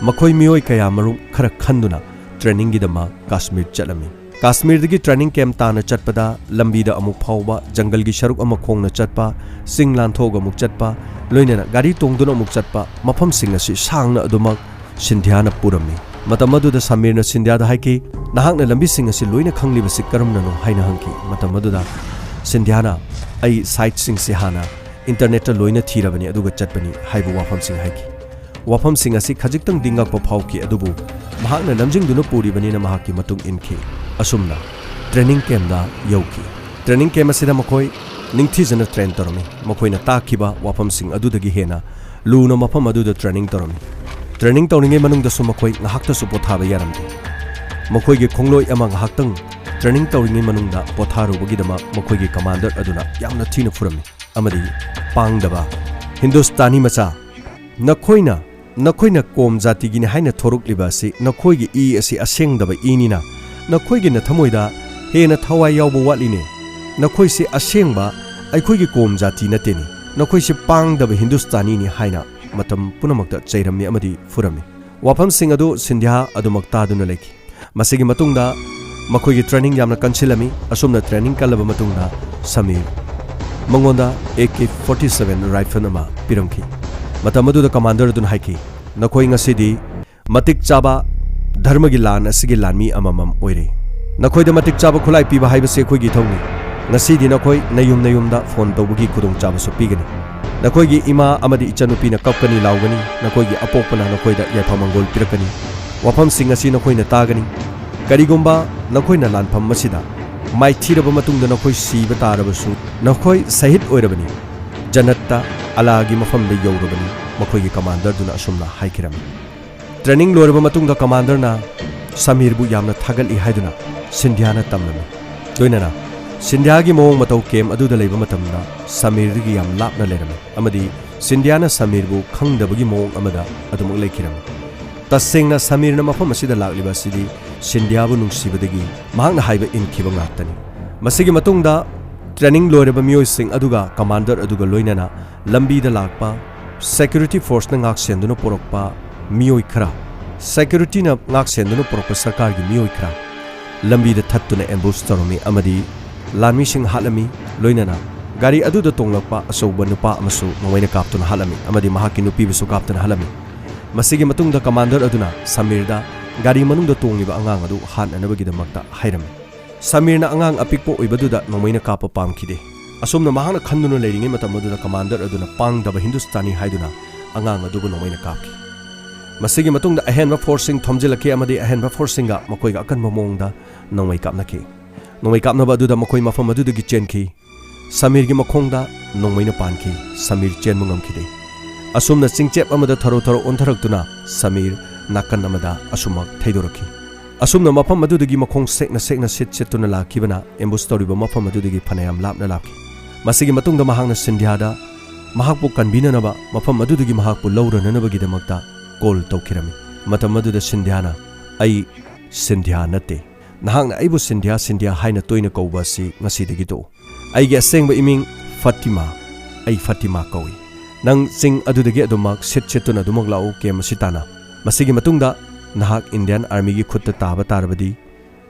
ꯃꯈꯣꯏ ꯃꯤꯑꯣꯏ ꯀꯌꯥ ꯃꯔꯨꯝ ꯈꯔ ꯈꯟꯗꯨꯅ ꯇ꯭ꯔꯦꯅꯤꯡꯒꯤꯗꯃꯛ ꯀꯥꯁꯃꯤꯔ ꯆꯠꯂꯝꯃꯤ꯫ ꯀꯥꯁꯃꯤꯔꯗꯒꯤ ꯇ꯭ꯔꯦꯅꯤꯡ ꯀꯦꯝꯞ ꯇꯥꯟꯅ ꯆꯠꯄꯗ ꯂꯝꯕꯤꯗ ꯑꯃꯨꯛ ꯐꯥꯎꯕ ꯖꯪꯒꯜꯒꯤ ꯁꯔꯨꯛ ꯑꯃ ꯈꯣꯡꯅ ꯆꯠꯄ, ꯆꯤꯡ ꯂꯥꯟꯊꯣꯛꯑꯒ ꯑꯃꯨꯛ ꯆꯠꯄ, ꯂꯣꯏꯅꯅ ꯒꯥꯔꯤ ꯇꯣꯡꯗꯨꯅ ꯑꯃꯨꯛ ꯆꯠꯄ, ꯃꯐꯝꯁꯤꯡ ꯑꯁꯤ ꯁꯥꯡꯅ ꯑꯗꯨꯃꯛ ꯁꯤꯟꯙꯤꯌꯥꯅ ꯄꯨꯔꯝꯃꯤ꯫ ꯃꯇꯝ ꯑꯗꯨꯗ ꯁꯃꯤꯔꯅ ꯁꯤꯟꯙꯤꯌꯥꯗ ꯍꯥꯏꯈꯤ, "ꯅꯍꯥꯛꯅ ꯂꯝꯕꯤꯁꯤꯡ ꯑꯁꯤ ꯂꯣꯏꯅ ꯈꯪꯂꯤꯕꯁꯤ ꯀꯔꯝꯅꯅꯣ?" ꯍꯥꯏꯅ ꯍꯪꯈꯤ꯫ ꯃꯇꯝ ꯑꯗꯨꯗ ꯁꯤꯟꯙꯤꯌꯥꯅ, "ꯑꯩ ꯁꯥꯏꯠꯁꯤꯡꯁꯤ ꯍꯥꯟꯅ ꯏꯟꯇꯔꯅꯦꯠꯇ ꯂꯣꯏꯅ ꯊꯤꯔꯕꯅꯤ ꯑꯗꯨꯒ ꯆꯠꯄꯅꯤ" ꯍꯥꯏꯕ ꯋꯥꯐꯝꯁꯤꯡ ꯍꯥꯏꯈꯤ꯫ ꯋꯥꯐꯝꯁꯤꯡ ꯑꯁꯤ ꯈꯖꯤꯛꯇꯪꯗꯤ ꯉꯛꯄ ꯐꯥꯎꯈꯤ, ꯑꯗꯨꯕꯨ ꯃꯍꯥꯛꯅ ꯂꯝꯖꯤꯡꯗꯨꯅ ꯄꯨꯔꯤꯕꯅꯤꯅ ꯃꯍꯥꯛꯀꯤ ꯃꯇꯨꯡ ꯏꯟꯈꯤ꯫ ꯑꯁꯨꯝꯅ ꯇ꯭ꯔꯦꯅꯤꯡ ꯀꯦꯝꯗ ꯌꯧꯈꯤ꯫ ꯇ꯭ꯔꯦꯅꯤꯡ ꯀꯦꯝ ꯑꯁꯤꯗ ꯃꯈꯣꯏ ꯅꯤꯡꯊꯤꯖꯅ ꯇ꯭ꯔꯦꯟ ꯇꯧꯔꯝꯃꯤ꯫ ꯃꯈꯣꯏꯅ ꯇꯥꯛꯈꯤꯕ ꯋꯥꯐꯝꯁꯤꯡ ꯑꯗꯨꯗꯒꯤ ꯍꯦꯟꯅ ꯂꯨꯅ ꯃꯐꯝ ꯑꯗꯨꯗ ꯇ꯭ꯔꯦꯅꯤꯡ ꯇꯧꯔꯝꯃꯤ꯫ ꯇ꯭ꯔꯦꯅꯤꯡ ꯇꯧꯔꯤꯉꯩ ꯃꯅꯨꯡꯗꯁꯨ ꯃꯈꯣꯏ ꯉꯥꯏꯍꯥꯛꯇꯁꯨ ꯄꯣꯊꯥꯕ ꯌꯥꯔꯝꯗꯦ꯫ ꯃꯈꯣꯏꯒꯤ ꯈꯣꯡꯂꯣꯏ ꯑꯃ ꯉꯥꯏꯍꯥꯛꯇꯪ ꯇ꯭ꯔꯦꯅꯤꯡ ꯇꯧꯔꯤꯉꯩ ꯃꯅꯨꯡꯗ ꯄꯣꯊꯥꯔꯨꯕꯒꯤꯗꯃꯛ ꯃꯈꯣꯏꯒꯤ ꯀꯃꯥꯟꯗꯔ ꯑꯗꯨꯅ ꯌꯥꯝꯅ ꯊꯤꯅ ꯐꯨꯔꯝꯃꯤ ꯑꯃꯗꯤ "ꯄꯥꯡꯗꯕ ꯍꯤꯟꯗꯨꯁꯇꯥꯅꯤ ꯃꯆꯥ, ꯅꯈꯣꯏꯅ, ꯅꯈꯣꯏꯅ ꯀꯣꯝ ꯖꯥꯇꯤꯒꯤꯅꯤ ꯍꯥꯏꯅ ꯊꯣꯔꯛꯂꯤꯕ ꯑꯁꯤ ꯅꯈꯣꯏꯒꯤ ꯏ ꯑꯁꯤ ꯑꯁꯦꯡꯗꯕ ꯏꯅꯤꯅ ꯅꯈꯣꯏꯒꯤ ꯅꯊꯃꯣꯏꯗ ꯍꯦꯟꯅ ꯊꯋꯥꯏ ꯌꯥꯎꯕ ꯋꯥꯠꯂꯤꯅꯦ꯫ ꯅꯈꯣꯏꯁꯤ ꯑꯁꯦꯡꯕ ꯑꯩꯈꯣꯏꯒꯤ ꯀꯣꯝ ꯖꯥꯇꯤ ꯅꯠꯇꯦꯅꯦ꯫ ꯅꯈꯣꯏꯁꯤ ꯄꯥꯡꯗꯕ ꯍꯤꯟꯗꯨꯁꯇꯥꯅꯤꯅꯤ" ꯍꯥꯏꯅ ꯃꯇꯝ ꯄꯨꯝꯅꯃꯛꯇ ꯆꯩꯔꯝꯃꯤ ꯑꯃꯗꯤ ꯐꯨꯔꯝꯃꯤ꯫ ꯋꯥꯐꯝꯁꯤꯡ ꯑꯗꯨ ꯁꯤꯟꯙ꯭ꯌꯥ ꯑꯗꯨꯃꯛ ꯇꯥꯗꯨꯅ ꯂꯩꯈꯤ꯫ ꯃꯁꯤꯒꯤ ꯃꯇꯨꯡꯗ ꯃꯈꯣꯏꯒꯤ ꯇ꯭ꯔꯦꯅꯤꯡ ꯌꯥꯝꯅ ꯀꯟꯁꯤꯜꯂꯝꯃꯤ꯫ ꯑꯁꯨꯝꯅ ꯇ꯭ꯔꯦꯅꯤꯡ ꯀꯜꯂꯕ ꯃꯇꯨꯡꯗ ꯁꯃꯤꯔ ꯃꯉꯣꯟꯗ A K forty seven rifle ꯑꯃ ꯄꯤꯔꯝꯈꯤ꯫ ꯃꯇꯝ ꯑꯗꯨꯗ ꯀꯃꯥꯟꯗꯔ ꯑꯗꯨꯅ ꯍꯥꯏꯈꯤ, "ꯅꯈꯣꯏ ꯉꯁꯤꯗꯤ ꯃꯇꯤꯛ ꯆꯥꯕ ꯙꯔꯃꯒꯤ ꯂꯥꯟ ꯑꯁꯤꯒꯤ ꯂꯥꯟꯃꯤ ꯑꯃꯃꯝ ꯑꯣꯏꯔꯦ꯫ ꯅꯈꯣꯏꯗ ꯃꯇꯤꯛ ꯆꯥꯕ ꯈꯨꯠꯂꯥꯏ ꯄꯤꯕ ꯍꯥꯏꯕꯁꯤ ꯑꯩꯈꯣꯏꯒꯤ ꯏꯊꯧꯅꯤ꯫ ꯉꯁꯤꯗꯤ ꯅꯈꯣꯏ ꯅꯌꯨꯝ ꯅꯌꯨꯝꯗ ꯐꯣꯟ ꯇꯧꯕꯒꯤ ꯈꯨꯗꯣꯡꯆꯥꯕꯁꯨ ꯄꯤꯒꯅꯤ꯫ ꯅꯈꯣꯏꯒꯤ ꯏꯃꯥ ꯑꯃꯗꯤ ꯏꯆꯟꯅꯨꯄꯤꯅ ꯀꯞꯀꯅꯤ ꯂꯥꯎꯒꯅꯤ, ꯅꯈꯣꯏꯒꯤ ꯑꯄꯣꯛꯄꯅ ꯅꯈꯣꯏꯗ ꯌꯥꯏꯐ ꯃꯪꯒꯣꯜ ꯄꯤꯔꯛꯀꯅꯤ꯫ ꯋꯥꯐꯝꯁꯤꯡ ꯑꯁꯤ ꯅꯈꯣꯏꯅ ꯇꯥꯒꯅꯤ꯫ ꯀꯔꯤꯒꯨꯝꯕ ꯅꯈꯣꯏꯅ ꯂꯥꯟꯐꯝ ꯑꯁꯤꯗ ꯃꯥꯏꯊꯤꯔꯕ ꯃꯇꯨꯡꯗ ꯅꯈꯣꯏ ꯁꯤꯕ ꯇꯥꯔꯕꯁꯨ, ꯅꯈꯣꯏ ꯁꯍꯤꯗ ꯑꯣꯏꯔꯕꯅꯤ꯫ ꯖꯟꯅꯠꯇ ꯑꯂꯥꯒꯤ ꯃꯐꯝꯗ ꯌꯧꯔꯕꯅꯤ", ꯃꯈꯣꯏꯒꯤ ꯀꯃꯥꯟꯗꯔꯗꯨꯅ ꯑꯁꯨꯝꯅ ꯍꯥꯏꯈꯤꯔꯝꯃꯤ꯫ ꯇ꯭ꯔꯦꯅꯤꯡ ꯂꯣꯏꯔꯕ ꯃꯇꯨꯡꯗ ꯀꯃꯥꯟꯗꯔꯅ ꯁꯃꯤꯔꯕꯨ ꯌꯥꯝꯅ ꯊꯥꯒꯠꯂꯤ ꯍꯥꯏꯗꯨꯅ ꯁꯤꯟꯙ꯭ꯌꯥꯅ ꯇꯝꯂꯝꯃꯤ꯫ ꯂꯣꯏꯅꯅ ꯁꯤꯟꯙ꯭ꯌꯥꯒꯤ ꯃꯑꯣꯡ ꯃꯇꯧ ꯀꯦꯝ ꯑꯗꯨꯗ ꯂꯩꯕ ꯃꯇꯝꯗ ꯁꯃꯤꯔꯗꯒꯤ ꯌꯥꯝ ꯂꯥꯞꯅ ꯂꯩꯔꯝꯃꯤ ꯑꯃꯗꯤ ꯁꯤꯟꯙ꯭ꯌꯥꯅ ꯁꯃꯤꯔꯕꯨ ꯈꯪꯗꯕꯒꯤ ꯃꯑꯣꯡ ꯑꯃꯗ ꯑꯗꯨꯃꯛ ꯂꯩꯈꯤꯔꯝꯃꯤ꯫ ꯇꯁꯦꯡꯅ ꯁꯃꯤꯔꯅ ꯃꯐꯝ ꯑꯁꯤꯗ ꯂꯥꯛꯂꯤꯕ ꯑꯁꯤꯗꯤ ꯁꯤꯟꯙ꯭ꯌꯥꯕꯨ ꯅꯨꯡꯁꯤꯕꯗꯒꯤ ꯃꯍꯥꯛꯅ ꯍꯥꯏꯕ ꯏꯟꯈꯤꯕ ꯉꯥꯛꯇꯅꯤ꯫ ꯃꯁꯤꯒꯤ ꯃꯇꯨꯡꯗ ꯇ꯭ꯔꯦꯅꯤꯡ ꯂꯣꯏꯔꯕ ꯃꯤꯑꯣꯏꯁꯤꯡ ꯑꯗꯨꯒ ꯀꯃꯥꯟꯗꯔ ꯑꯗꯨꯒ ꯂꯣꯏꯅꯅ ꯂꯝꯕꯤꯗ ꯂꯥꯛꯄ ꯁꯦꯀ꯭ꯌꯨꯔꯤꯇꯤ ꯐꯣꯔꯁꯅ ꯉꯥꯛꯁꯦꯟꯗꯨꯅ ꯄꯨꯔꯛꯄ ꯃꯤꯑꯣꯏ ꯈꯔ, ꯁꯦꯀ꯭ꯌꯨꯔꯤꯇꯤꯅ ꯉꯥꯛꯁꯦꯟꯗꯨꯅ ꯄꯨꯔꯛꯄ ꯁꯔꯀꯥꯔꯒꯤ ꯃꯤꯑꯣꯏ ꯈꯔ ꯂꯝꯕꯤꯗ ꯊꯠꯇꯨꯅ ꯑꯦꯝꯕꯨꯁ ꯇꯧꯔꯝꯃꯤ ꯑꯃꯗꯤ ꯂꯥꯟꯃꯤꯁꯤꯡ ꯍꯥꯠꯂꯝꯃꯤ꯫ ꯂꯣꯏꯅꯅ ꯒꯥꯔꯤ ꯑꯗꯨꯗ ꯇꯣꯡꯂꯛꯄ ꯑꯆꯧꯕ ꯅꯨꯄꯥ ꯑꯃꯁꯨ ꯅꯣꯡꯃꯩꯅ ꯀꯥꯞꯇꯨꯅ ꯍꯥꯠꯂꯝꯃꯤ ꯑꯃꯗꯤ ꯃꯍꯥꯛꯀꯤ ꯅꯨꯄꯤꯕꯨꯁꯨ ꯀꯥꯞꯇꯨꯅ ꯍꯥꯠꯂꯝꯃꯤ꯫ ꯃꯁꯤꯒꯤ ꯃꯇꯨꯡꯗ ꯀꯃꯥꯟꯗꯔ ꯑꯗꯨꯅ ꯁꯃꯤꯔꯗ ꯒꯥꯔꯤ ꯃꯅꯨꯡꯗ ꯇꯣꯡꯂꯤꯕ ꯑꯉꯥꯡ ꯑꯗꯨ ꯍꯥꯠꯅꯅꯕꯒꯤꯗꯃꯛꯇ ꯍꯥꯏꯔꯝꯃꯤ꯫ ꯁꯃꯤꯔꯅ ꯑꯉꯥꯡ ꯑꯄꯤꯛꯄ ꯑꯣꯏꯕꯗꯨꯗ ꯅꯣꯡꯃꯩꯅ ꯀꯥꯞꯄ ꯄꯥꯝꯈꯤꯗꯦ꯫ ꯑꯁꯨꯝꯅ ꯃꯍꯥꯛꯅ ꯈꯟꯗꯨꯅ ꯂꯩꯔꯤꯉꯩ ꯃꯇꯝ ꯑꯗꯨꯗ ꯀꯃꯥꯟꯗꯔ ꯑꯗꯨꯅ ꯄꯥꯡꯗꯕ ꯍꯤꯟꯗꯨꯁꯇꯥꯅꯤ ꯍꯥꯏꯗꯨꯅ ꯑꯉꯥꯡ ꯑꯗꯨꯕꯨ ꯅꯣꯡꯃꯩꯅ ꯀꯥꯞꯈꯤ꯫ ꯃꯁꯤꯒꯤ ꯃꯇꯨꯡꯗ ꯑꯍꯦꯟꯕ ꯐꯣꯔꯁꯁꯤꯡ ꯊꯣꯝꯖꯤꯜꯂꯛꯈꯤ ꯑꯃꯗꯤ ꯑꯍꯦꯟꯕ ꯐꯣꯔꯁꯁꯤꯡꯒ ꯃꯈꯣꯏꯒ ꯑꯀꯟꯕ ꯃꯑꯣꯡꯗ ꯅꯣꯡꯃꯩ ꯀꯥꯞꯅꯈꯤ꯫ ꯅꯣꯡꯃꯩ ꯀꯥꯞꯅꯕ ꯑꯗꯨꯗ ꯃꯈꯣꯏ ꯃꯐꯝ ꯑꯗꯨꯗꯒꯤ ꯆꯦꯟꯈꯤ꯫ ꯁꯃꯤꯔꯒꯤ ꯃꯈꯣꯡꯗ ꯅꯣꯡꯃꯩꯅ ꯄꯥꯟꯈꯤ꯫ ꯁꯃꯤꯔ ꯆꯦꯟꯕ ꯉꯝꯈꯤꯗꯦ꯫ ꯑꯁꯨꯝꯅ ꯆꯤꯡꯆꯦꯞ ꯑꯃꯗ ꯊꯔꯣ ꯊꯔꯣ ꯑꯣꯟꯊꯔꯛꯇꯨꯅ ꯁꯃꯤꯔ ꯅꯥꯀꯟ ꯑꯃꯗ ꯑꯁꯨꯃꯛ ꯊꯩꯗꯣꯔꯛꯈꯤ꯫ ꯑꯁꯨꯝꯅ ꯃꯐꯝ ꯑꯗꯨꯗꯒꯤ ꯃꯈꯣꯡ ꯁꯦꯛꯅ ꯁꯦꯛꯅ ꯁꯤꯠ ꯁꯤꯠꯇꯨꯅ ꯂꯥꯛꯈꯤꯕꯅ ꯑꯦꯝꯕꯨꯁ ꯇꯧꯔꯤꯕ ꯃꯐꯝ ꯑꯗꯨꯗꯒꯤ ꯐꯅꯌꯥꯝ ꯂꯥꯞꯅ ꯂꯥꯛꯈꯤ꯫ ꯃꯁꯤꯒꯤ ꯃꯇꯨꯡꯗ ꯃꯍꯥꯛꯅ ꯁꯤꯟꯙ꯭ꯌꯥꯗ ꯃꯍꯥꯛꯄꯨ ꯀꯟꯕꯤꯅꯅꯕ ꯃꯐꯝ ꯑꯗꯨꯗꯒꯤ ꯃꯍꯥꯛꯄꯨ ꯂꯧꯔꯅꯅꯕꯒꯤꯗꯃꯛꯇ ꯀꯣꯜ ꯇꯧꯈꯤꯔꯝꯃꯤ꯫ ꯃꯇꯝ ꯑꯗꯨꯗ ꯁꯤꯟꯙ꯭ꯌꯥꯅ, "ꯑꯩ ꯁꯤꯟꯙ꯭ꯌꯥ ꯅꯠꯇꯦ꯫ ꯅꯍꯥꯛꯅ ꯑꯩꯕꯨ ꯁꯤꯟꯙ꯭ꯌꯥ, ꯁꯤꯟꯙ꯭ꯌꯥ ꯍꯥꯏꯅ ꯇꯣꯏꯅ ꯀꯧꯕ ꯑꯁꯤ ꯉꯁꯤꯗꯒꯤ ꯇꯣꯛꯎ꯫ ꯑꯩꯒꯤ ꯑꯁꯦꯡꯕ ꯏꯃꯤꯡ ꯐꯇꯤꯃꯥ꯫ ꯑꯩ ꯐꯇꯤꯃꯥ ꯀꯧꯏ꯫ ꯅꯪ ꯆꯤꯡ ꯑꯗꯨꯗꯒꯤ ꯑꯗꯨꯃꯛ ꯁꯤꯠ ꯁꯤꯠꯇꯨꯅ ꯑꯗꯨꯃꯛ ꯂꯥꯛꯎ ꯀꯦꯝ ꯑꯁꯤ ꯇꯥꯟꯅ꯫ ꯃꯁꯤꯒꯤ ꯃꯇꯨꯡꯗ ꯅꯍꯥꯛ ꯏꯟꯗꯤꯌꯥꯟ ꯑꯥꯔꯃꯤꯒꯤ ꯈꯨꯠꯇ ꯇꯥꯕ ꯇꯥꯔꯕꯗꯤ,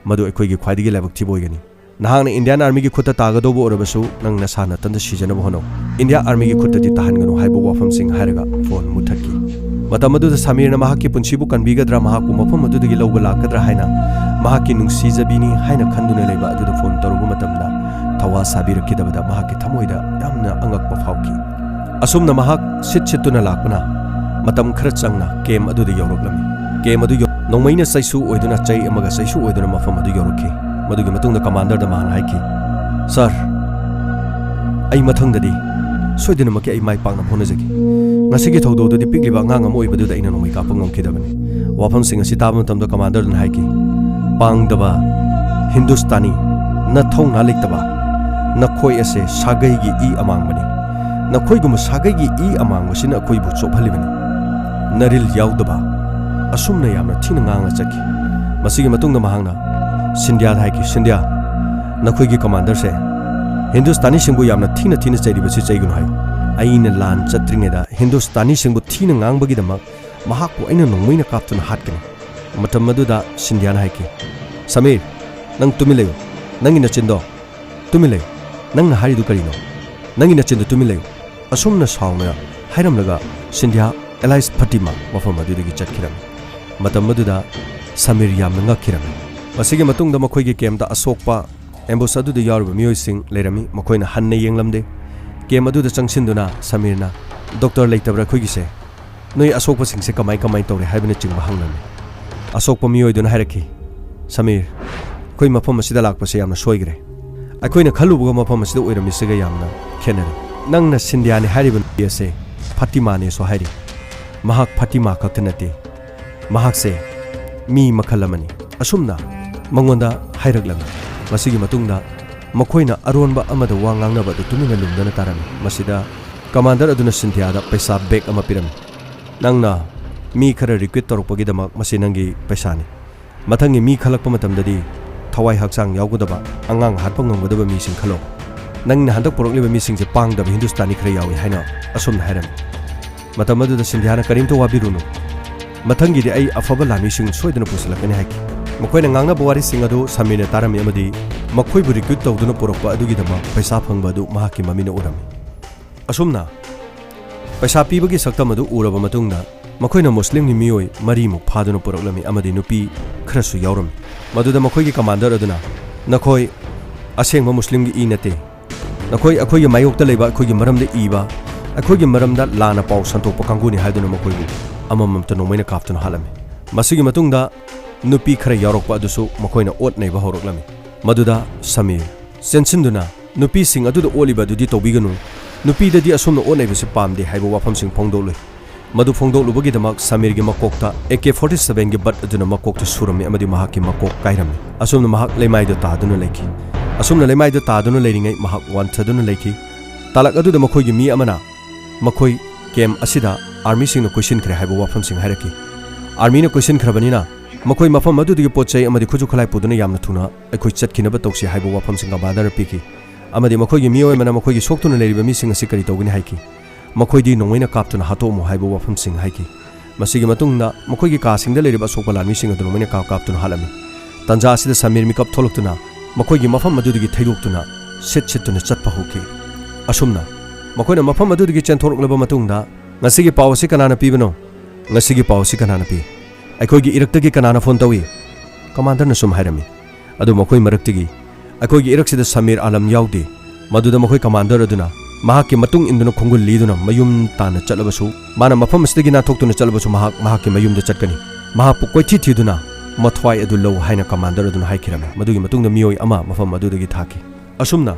ꯃꯗꯨ ꯑꯩꯈꯣꯏꯒꯤ ꯈ꯭ꯋꯥꯏꯗꯒꯤ ꯂꯥꯏꯕꯛ ꯊꯤꯕ ꯑꯣꯏꯒꯅꯤ꯫ ꯅꯍꯥꯛꯅ ꯏꯟꯗꯤꯌꯥꯟ ꯑꯥꯔꯃꯤꯒꯤ ꯈꯨꯠꯇ ꯇꯥꯒꯗꯧꯕ ꯑꯣꯏꯔꯕꯁꯨ, ꯅꯪ ꯅꯁꯥ ꯅꯇꯟꯗ ꯁꯤꯖꯅꯕ ꯍꯣꯠꯅꯧ꯫ ꯏꯟꯗꯤꯌꯥ ꯑꯥꯔꯃꯤꯒꯤ ꯈꯨꯠꯇꯗꯤ ꯇꯥꯍꯟꯒꯅꯨ" ꯍꯥꯏꯕ ꯋꯥꯐꯝꯁꯤꯡ ꯍꯥꯏꯔꯒ ꯐꯣꯟ ꯃꯨꯠꯊꯠꯈꯤ꯫ ꯃꯇꯝ ꯑꯗꯨꯗ ꯁꯃꯤꯔꯅ ꯃꯍꯥꯛꯀꯤ ꯄꯨꯟꯁꯤꯕꯨ ꯀꯟꯕꯤꯒꯗ꯭ꯔꯥ, ꯃꯍꯥꯛꯄꯨ ꯃꯐꯝ ꯑꯗꯨꯗꯒꯤ ꯂꯧꯕ ꯂꯥꯛꯀꯗ꯭ꯔꯥ ꯍꯥꯏꯅ ꯃꯍꯥꯛꯀꯤ ꯅꯨꯡꯁꯤꯖꯕꯤꯅꯤ ꯍꯥꯏꯅ ꯈꯟꯗꯨꯅ ꯂꯩꯕ ꯑꯗꯨꯗ ꯐꯣꯟ ꯇꯧꯔꯨꯕ ꯃꯇꯝꯗ ꯊꯋꯥ ꯁꯥꯕꯤꯔꯛꯈꯤꯗꯕꯗ ꯃꯍꯥꯛꯀꯤ ꯊꯃꯣꯏꯗ ꯌꯥꯝꯅ ꯑꯉꯛꯄ ꯐꯥꯎꯈꯤ꯫ ꯑꯁꯨꯝꯅ ꯃꯍꯥꯛ ꯁꯤꯠ ꯁꯤꯠꯇꯨꯅ ꯂꯥꯛꯄꯅ ꯃꯇꯝ ꯈꯔ ꯆꯪꯅ ꯀꯦꯝ ꯑꯗꯨꯗ ꯌꯧꯔꯛꯂꯝꯃꯤ꯫ ꯀꯦꯝ ꯑꯗꯨ ꯌꯧ-, ꯅꯣꯡꯃꯩꯅ ꯆꯩꯁꯨ ꯑꯣꯏꯗꯨꯅ, ꯆꯩ ꯑꯃꯒ ꯆꯩꯁꯨ ꯑꯣꯏꯗꯨꯅ ꯃꯐꯝ ꯑꯗꯨ ꯌꯧꯔꯛꯈꯤ꯫ ꯃꯗꯨꯒꯤ ꯃꯇꯨꯡꯗ ꯀꯃꯥꯟꯗꯔꯗ ꯃꯍꯥꯛꯅ ꯍꯥꯏꯈꯤ, "ꯁꯥꯔ, ꯑꯩ ꯃꯊꯪꯗꯗꯤ ꯁꯣꯏꯗꯅꯃꯛꯀꯤ ꯑꯩ ꯃꯥꯏ ꯄꯥꯛꯅꯕ ꯍꯣꯠꯅꯖꯒꯦ꯫ ꯉꯁꯤꯒꯤ ꯊꯧꯗꯣꯛ ꯑꯗꯨꯗꯤ ꯄꯤꯛꯂꯤꯕ ꯑꯉꯥꯡ ꯑꯃ ꯑꯣꯏꯕꯗꯨꯗ ꯑꯩꯅ ꯅꯣꯡꯃꯩ ꯀꯥꯞꯄ ꯉꯝꯈꯤꯗꯕꯅꯤ"꯫ ꯋꯥꯐꯝꯁꯤꯡ ꯑꯁꯤ ꯇꯥꯕ ꯃꯇꯝꯗ ꯀꯃꯥꯟꯗꯔꯗꯨꯅ ꯍꯥꯏꯈꯤ, "ꯄꯥꯡꯗꯕ ꯍꯤꯟꯗꯨꯁꯇꯥꯅꯤ, ꯅꯊꯧꯅꯥ ꯂꯩꯇꯕ, ꯅꯈꯣꯏ ꯑꯁꯦ ꯁꯥꯒꯩꯒꯤ ꯏ ꯑꯃꯥꯡꯕꯅꯤ꯫ ꯅꯈꯣꯏꯒꯨꯝꯕ ꯁꯥꯒꯩꯒꯤ ꯏ ꯑꯃꯥꯡꯕꯁꯤꯅ ꯑꯩꯈꯣꯏꯕꯨ ꯆꯣꯛꯍꯜꯂꯤꯕꯅꯤ꯫ ꯅꯔꯤꯜ ꯌꯥꯎꯗꯕ"꯫ ꯑꯁꯨꯝꯅ ꯌꯥꯝꯅ ꯊꯤꯅ ꯉꯥꯡꯂ ꯆꯠꯈꯤ꯫ ꯃꯁꯤꯒꯤ ꯃꯇꯨꯡꯗ ꯃꯍꯥꯛꯅ ꯁꯤꯟꯙ꯭ꯌꯥꯗ ꯍꯥꯏꯈꯤ, "ꯁꯤꯟꯙ꯭ꯌꯥ, ꯅꯈꯣꯏꯒꯤ ꯀꯃꯥꯟꯗꯔꯁꯦ ꯍꯤꯟꯗꯨꯁꯇꯥꯅꯤꯁꯤꯡꯕꯨ ꯌꯥꯝꯅ ꯊꯤꯅ ꯊꯤꯅ ꯆꯩꯔꯤꯕꯁꯤ ꯆꯩꯒꯅꯨ ꯍꯥꯏꯌꯨ꯫ ꯑꯩꯅ ꯂꯥꯟ ꯆꯠꯇ꯭ꯔꯤꯉꯩꯗ ꯍꯤꯟꯗꯨꯁꯇꯥꯅꯤꯁꯤꯡꯕꯨ ꯊꯤꯅ ꯉꯥꯡꯕꯒꯤꯗꯃꯛ ꯃꯍꯥꯛꯄꯨ ꯑꯩꯅ ꯅꯣꯡꯃꯩꯅ ꯀꯥꯞꯇꯨꯅ ꯍꯥꯠꯀꯅꯤ"꯫ ꯃꯇꯝ ꯑꯗꯨꯗ ꯁꯤꯟꯙ꯭ꯌꯥꯅ ꯍꯥꯏꯈꯤ, "ꯁꯃꯤꯔ, ꯅꯪ ꯇꯨꯃꯤꯟ ꯂꯩꯌꯨ꯫ ꯅꯪꯒꯤ ꯅꯆꯤꯟꯗꯣ ꯇꯨꯃꯤꯟ ꯂꯩꯌꯨ꯫ ꯅꯪꯅ ꯍꯥꯏꯔꯤꯗꯨ ꯀꯔꯤꯅꯣ? ꯅꯪꯒꯤ ꯅꯆꯤꯟꯗꯨ ꯇꯨꯃꯤꯟ ꯂꯩꯌꯨ"꯫ ꯑꯁꯨꯝꯅ ꯁꯥꯎꯅ ꯍꯥꯏꯔꯝꯂꯒ ꯁꯤꯟꯙ꯭ꯌꯥ ꯑꯦꯂꯥꯏꯁ ꯐꯇꯤꯃꯥ ꯃꯐꯝ ꯑꯗꯨꯗꯒꯤ ꯆꯠꯈꯤꯔꯝꯃꯤ꯫ ꯃꯇꯝ ꯑꯗꯨꯗ ꯁꯃꯤꯔ ꯌꯥꯝꯅ ꯉꯛꯈꯤꯔꯝꯃꯤ꯫ ꯃꯁꯤꯒꯤ ꯃꯇꯨꯡꯗ ꯃꯈꯣꯏꯒꯤ ꯀꯦꯝꯗ ꯑꯁꯣꯛꯄ ꯑꯦꯝꯕꯨꯁ ꯑꯗꯨꯗ ꯌꯥꯎꯔꯤꯕ ꯃꯤꯑꯣꯏꯁꯤꯡ ꯂꯩꯔꯝꯃꯤ, ꯃꯈꯣꯏꯅ ꯍꯟꯅ ꯌꯦꯡꯂꯝꯗꯦ꯫ ꯀꯦꯝ ꯑꯗꯨꯗ ꯆꯪꯁꯤꯟꯗꯨꯅ ꯁꯃꯤꯔꯅ, "ꯗꯣꯛꯇꯔ ꯂꯩꯇꯕ꯭ꯔꯥ ꯑꯩꯈꯣꯏꯒꯤꯁꯦ? ꯅꯣꯏ ꯑꯁꯣꯛꯄꯁꯤꯡꯁꯦ ꯀꯃꯥꯏ ꯀꯃꯥꯏ ꯇꯧꯔꯦ?" ꯍꯥꯏꯕꯅꯆꯤꯡꯕ ꯍꯪꯂꯝꯃꯤ꯫ ꯑꯁꯣꯛꯄ ꯃꯤꯑꯣꯏꯗꯨꯅ ꯍꯥꯏꯔꯛꯈꯤ, "ꯁꯃꯤꯔ, ꯑꯩꯈꯣꯏ ꯃꯐꯝ ꯑꯁꯤꯗ ꯂꯥꯛꯄꯁꯦ ꯌꯥꯝꯅ ꯁꯣꯏꯈ꯭ꯔꯦ꯫ ꯑꯩꯈꯣꯏꯅ ꯈꯜꯂꯨꯕꯒ ꯃꯐꯝ ꯑꯁꯤꯗ ꯑꯣꯏꯔꯝꯃꯤꯁꯤꯒ ꯌꯥꯝꯅ ꯈꯦꯠꯅꯔꯦ꯫ ꯅꯪꯅ ꯁꯤꯟꯙꯤꯌꯥꯅꯤ ꯍꯥꯏꯔꯤꯕ ꯅꯨꯄꯤ ꯑꯁꯦ ꯐꯥꯇꯤꯃꯥꯅꯦꯁꯨ ꯍꯥꯏꯔꯤ꯫ ꯃꯍꯥꯛ ꯐꯥꯇꯤꯃꯥ ꯈꯛꯇ ꯅꯠꯇꯦ, ꯃꯍꯥꯛꯁꯦ ꯃꯤ ꯃꯈꯜ ꯑꯃꯅꯤ" ꯑꯁꯨꯝꯅ ꯃꯉꯣꯟꯗ ꯍꯥꯏꯔꯛꯂꯝꯃꯤ꯫ ꯃꯁꯤꯒꯤ ꯃꯇꯨꯡꯗ ꯃꯈꯣꯏꯅ ꯑꯔꯣꯟꯕ ꯑꯃꯗ ꯋꯥ ꯉꯥꯡꯅꯕ ꯑꯗꯨ ꯇꯨꯃꯤꯟꯅ ꯂꯨꯝꯗꯅ ꯇꯥꯔꯝꯃꯤ꯫ ꯃꯁꯤꯗ ꯀꯃꯥꯟꯗꯔ ꯑꯗꯨꯅ ꯁꯤꯟꯙꯤꯌꯥꯗ ꯄꯩꯁꯥ ꯕꯦꯒ ꯑꯃ ꯄꯤꯔꯝꯃꯤ꯫ "ꯅꯪꯅ ꯃꯤ ꯈꯔ ꯔꯤꯀ꯭ꯔꯨꯠ ꯇꯧꯔꯛꯄꯒꯤꯗꯃꯛ ꯃꯁꯤ ꯅꯪꯒꯤ ꯄꯩꯁꯥꯅꯤ꯫ ꯃꯊꯪꯒꯤ ꯃꯤ ꯈꯜꯂꯛꯄ ꯃꯇꯝꯗꯗꯤ ꯊꯋꯥꯏ ꯍꯛꯆꯥꯡ ꯌꯥꯎꯒꯗꯕ, ꯑꯉꯥꯡ ꯍꯥꯠꯄ ꯉꯝꯒꯗꯕ ꯃꯤꯁꯤꯡ ꯈꯜꯂꯣ꯫ ꯅꯪꯅ ꯍꯟꯗꯛ ꯄꯨꯔꯛꯂꯤꯕ ꯃꯤꯁꯤꯡꯁꯦ ꯄꯥꯡꯗꯕ ꯍꯤꯟꯗꯨꯁꯇꯥꯅꯤ ꯈꯔ ꯌꯥꯎꯏ" ꯍꯥꯏꯅ ꯑꯁꯨꯝꯅ ꯍꯥꯏꯔꯝꯃꯤ꯫ ꯃꯇꯝ ꯑꯗꯨꯗ ꯁꯤꯟꯙꯤꯌꯥꯅ, "ꯀꯔꯤꯝꯇ ꯋꯥꯕꯤꯔꯨꯅꯨ, ꯃꯊꯪꯒꯤꯗꯤ ꯑꯩ ꯑꯐꯕ ꯂꯥꯟꯃꯤꯁꯤꯡ ꯁꯣꯏꯗꯅ ꯄꯨꯁꯤꯜꯂꯛꯀꯅꯤ" ꯍꯥꯏꯈꯤ꯫ ꯃꯈꯣꯏꯅ ꯉꯥꯡꯅꯕ ꯋꯥꯔꯤꯁꯤꯡ ꯑꯗꯨ ꯁꯃꯤꯔꯅ ꯇꯥꯔꯝꯃꯤ ꯑꯃꯗꯤ ꯃꯈꯣꯏꯕꯨ ꯔꯤꯀ꯭ꯔꯨꯠ ꯇꯧꯗꯨꯅ ꯄꯨꯔꯛꯄ ꯑꯗꯨꯒꯤꯗꯃꯛ ꯄꯩꯁꯥ ꯐꯪꯕ ꯑꯗꯨ ꯃꯍꯥꯛꯀꯤ ꯃꯃꯤꯠꯅ ꯎꯔꯝꯃꯤ꯫ ꯑꯁꯨꯝꯅ ꯄꯩꯁꯥ ꯄꯤꯕꯒꯤ ꯁꯛꯇꯝ ꯑꯗꯨ ꯎꯔꯕ ꯃꯇꯨꯡꯗ ꯃꯈꯣꯏꯅ ꯃꯨꯁꯂꯤꯝꯒꯤ ꯃꯤꯑꯣꯏ ꯃꯔꯤꯃꯨꯛ ꯐꯥꯗꯨꯅ ꯄꯨꯔꯛꯂꯝꯃꯤ ꯑꯃꯗꯤ ꯅꯨꯄꯤ ꯈꯔꯁꯨ ꯌꯥꯎꯔꯝꯃꯤ꯫ ꯃꯗꯨꯗ ꯃꯈꯣꯏꯒꯤ ꯀꯃꯥꯟꯗꯔ ꯑꯗꯨꯅ, "ꯅꯈꯣꯏ ꯑꯁꯦꯡꯕ ꯃꯨꯁꯂꯤꯝꯒꯤ ꯏ ꯅꯠꯇꯦ꯫ ꯅꯈꯣꯏ ꯑꯩꯈꯣꯏꯒꯤ ꯃꯥꯌꯣꯛꯇ ꯂꯩꯕ, ꯑꯩꯈꯣꯏꯒꯤ ꯃꯔꯝꯗ ꯏꯕ, ꯑꯩꯈꯣꯏꯒꯤ ꯃꯔꯝꯗ ꯂꯥꯟꯅ ꯄꯥꯎ ꯁꯟꯗꯣꯛꯄ ꯀꯥꯡꯕꯨꯅꯤ" ꯍꯥꯏꯗꯨꯅ ꯃꯈꯣꯏꯕꯨ ꯑꯃꯃꯝꯇ ꯅꯣꯡꯃꯩꯅ ꯀꯥꯞꯇꯨꯅ ꯍꯥꯠꯂꯝꯃꯤ꯫ ꯃꯁꯤꯒꯤ ꯃꯇꯨꯡꯗ ꯅꯨꯄꯤ ꯈꯔ ꯌꯥꯎꯔꯛꯄ ꯑꯗꯨꯁꯨ ꯃꯈꯣꯏꯅ ꯑꯣꯠ ꯅꯩꯕ ꯍꯧꯔꯛꯂꯝꯃꯤ꯫ ꯃꯗꯨꯗ ꯁꯃꯤꯔ ꯆꯦꯟꯁꯤꯟꯗꯨꯅ, "ꯅꯨꯄꯤꯁꯤꯡ ꯑꯗꯨꯗ ꯑꯣꯠꯂꯤꯕ ꯑꯗꯨꯗꯤ ꯇꯧꯕꯤꯒꯅꯨ, ꯅꯨꯄꯤꯗꯗꯤ ꯑꯁꯨꯝꯅ ꯑꯣꯠ ꯅꯩꯕꯁꯤ ꯄꯥꯝꯗꯦ" ꯍꯥꯏꯕ ꯋꯥꯐꯝꯁꯤꯡ ꯐꯣꯡꯗꯣꯛꯂꯨꯏ꯫ ꯃꯗꯨ ꯐꯣꯡꯗꯣꯛꯂꯨꯕꯒꯤꯗꯃꯛ ꯁꯃꯤꯔꯒꯤ ꯃꯀꯣꯛꯇ ꯑꯦ ꯀꯦ ꯐꯣꯔꯇꯤ ꯁꯚꯦꯟꯒꯤ ꯕꯠ ꯑꯗꯨꯅ ꯃꯀꯣꯛꯇ ꯁꯨꯔꯝꯃꯤ ꯑꯃꯗꯤ ꯃꯍꯥꯛꯀꯤ ꯃꯀꯣꯛ ꯀꯥꯏꯔꯝꯃꯤ꯫ ꯑꯁꯨꯝꯅ ꯃꯍꯥꯛ ꯂꯩꯃꯥꯏꯗ ꯇꯥꯗꯨꯅ ꯂꯩꯈꯤ꯫ ꯑꯁꯨꯝꯅ ꯂꯩꯃꯥꯏꯗ ꯇꯥꯗꯨꯅ ꯂꯩꯔꯤꯉꯩ ꯃꯍꯥꯛ ꯋꯥꯟꯊꯗꯨꯅ ꯂꯩꯈꯤ꯫ ꯇꯥꯂꯛ ꯑꯗꯨꯗ ꯃꯈꯣꯏꯒꯤ ꯃꯤ ꯑꯃꯅ ꯃꯈꯣꯏ ꯀꯦꯝ ꯑꯁꯤꯗ ꯑꯥꯔꯃꯤꯁꯤꯡꯅ ꯀꯣꯏꯁꯤꯟꯈ꯭ꯔꯦ ꯍꯥꯏꯕ ꯋꯥꯐꯝꯁꯤꯡ ꯍꯥꯏꯔꯛꯈꯤ꯫ ꯑꯥꯔꯃꯤꯅ ꯀꯣꯏꯁꯤꯟꯈ꯭ꯔꯕꯅꯤꯅ ꯃꯈꯣꯏ ꯃꯐꯝ ꯑꯗꯨꯗꯒꯤ ꯄꯣꯠ ꯆꯩ ꯑꯃꯗꯤ ꯈꯨꯠꯁꯨ ꯈꯨꯠꯂꯥꯏ ꯄꯨꯗꯨꯅ ꯌꯥꯝꯅ ꯊꯨꯅ ꯑꯩꯈꯣꯏ ꯆꯠꯈꯤꯅꯕ ꯇꯧꯁꯤ ꯍꯥꯏꯕ ꯋꯥꯐꯝꯁꯤꯡ ꯀꯃꯥꯟꯗꯔꯅ ꯄꯤꯈꯤ꯫ ꯑꯃꯗꯤ ꯃꯈꯣꯏꯒꯤ ꯃꯤꯑꯣꯏ ꯑꯃꯅ ꯃꯈꯣꯏꯒꯤ ꯁꯣꯛꯇꯨꯅ ꯂꯩꯔꯤꯕ ꯃꯤꯁꯤꯡ ꯑꯁꯤ ꯀꯔꯤ ꯇꯧꯒꯅꯤ ꯍꯥꯏꯈꯤ꯫ "ꯃꯈꯣꯏꯗꯤ ꯅꯣꯡꯃꯩꯅ ꯀꯥꯞꯇꯨꯅ ꯍꯥꯠꯇꯣꯛꯂꯝꯃꯨ" ꯍꯥꯏꯕ ꯋꯥꯐꯝꯁꯤꯡ ꯍꯥꯏꯈꯤ꯫ ꯃꯁꯤꯒꯤ ꯃꯇꯨꯡꯗ ꯃꯈꯣꯏꯒꯤ ꯀꯥꯁꯤꯡꯗ ꯂꯩꯔꯤꯕ ꯑꯁꯣꯛꯄ ꯂꯥꯟꯃꯤꯁꯤꯡ ꯑꯗꯨ ꯅꯣꯡꯃꯩꯅ ꯀꯥꯞ ꯀꯥꯞꯇꯨꯅ ꯍꯥꯠꯂꯝꯃꯤ꯫ ꯇꯥꯟꯖꯥ ꯑꯁꯤꯗ ꯁꯃꯤꯔ ꯃꯤꯀꯞ ꯊꯣꯛꯂꯛꯇꯨꯅ ꯃꯈꯣꯏꯒꯤ ꯃꯐꯝ ꯑꯗꯨꯗꯒꯤ ꯊꯩꯗꯣꯛꯇꯨꯅ ꯁꯤꯠ ꯁꯤꯠꯇꯨꯅ ꯆꯠꯄ ꯍꯧꯈꯤ꯫ ꯑꯁꯨꯝꯅ ꯃꯈꯣꯏꯅ ꯃꯐꯝ ꯑꯗꯨꯗꯒꯤ ꯆꯦꯟꯊꯣꯔꯛꯂꯕ ꯃꯇꯨꯡꯗ, "ꯉꯁꯤꯒꯤ ꯄꯥꯎ ꯑꯁꯤ ꯀꯅꯥꯅ ꯄꯤꯕꯅꯣ? ꯉꯁꯤꯒꯤ ꯄꯥꯎ ꯑꯁꯤ ꯀꯅꯥꯅ ꯄꯤ? ꯑꯩꯈꯣꯏꯒꯤ ꯏꯔꯛꯇꯒꯤ ꯀꯅꯥꯅ ꯐꯣꯟ ꯇꯧꯏ?" ꯀꯃꯥꯟꯗꯔꯅ ꯁꯨꯝ ꯍꯥꯏꯔꯝꯃꯤ꯫ ꯑꯗꯨ ꯃꯈꯣꯏ ꯃꯔꯛꯇꯒꯤ ꯑꯩꯈꯣꯏꯒꯤ ꯏꯔꯛꯁꯤꯗ ꯁꯃꯤꯔ ꯑꯥꯂꯝ ꯌꯥꯎꯗꯦ꯫ ꯃꯗꯨꯗ ꯃꯈꯣꯏ ꯀꯃꯥꯟꯗꯔ ꯑꯗꯨꯅ ꯃꯍꯥꯛꯀꯤ ꯃꯇꯨꯡ ꯏꯟꯗꯨꯅ ꯈꯣꯡꯒꯨꯜ ꯂꯤꯗꯨꯅ ꯃꯌꯨꯝ ꯇꯥꯟꯅ ꯆꯠꯂꯕꯁꯨ, ꯃꯥꯅ ꯃꯐꯝ ꯑꯁꯤꯗꯒꯤ ꯅꯥꯟꯊꯣꯛꯇꯨꯅ ꯆꯠꯂꯕꯁꯨ, ꯃꯍꯥꯛ ꯃꯍꯥꯛꯀꯤ ꯃꯌꯨꯝꯗ ꯆꯠꯀꯅꯤ꯫ ꯃꯍꯥꯛꯄꯨ ꯀꯣꯏꯊꯤ ꯊꯤꯗꯨꯅ ꯃꯊ꯭ꯋꯥꯏ ꯑꯗꯨ ꯂꯧ ꯍꯥꯏꯅ ꯀꯃꯥꯟꯗꯔ ꯑꯗꯨꯅ ꯍꯥꯏꯈꯤꯔꯝꯃꯤ꯫ ꯃꯗꯨꯒꯤ ꯃꯇꯨꯡꯗ ꯃꯤꯑꯣꯏ ꯑꯃ ꯃꯐꯝ ꯑꯗꯨꯗꯒꯤ ꯊꯥꯈꯤ꯫ ꯑꯁꯨꯝꯅ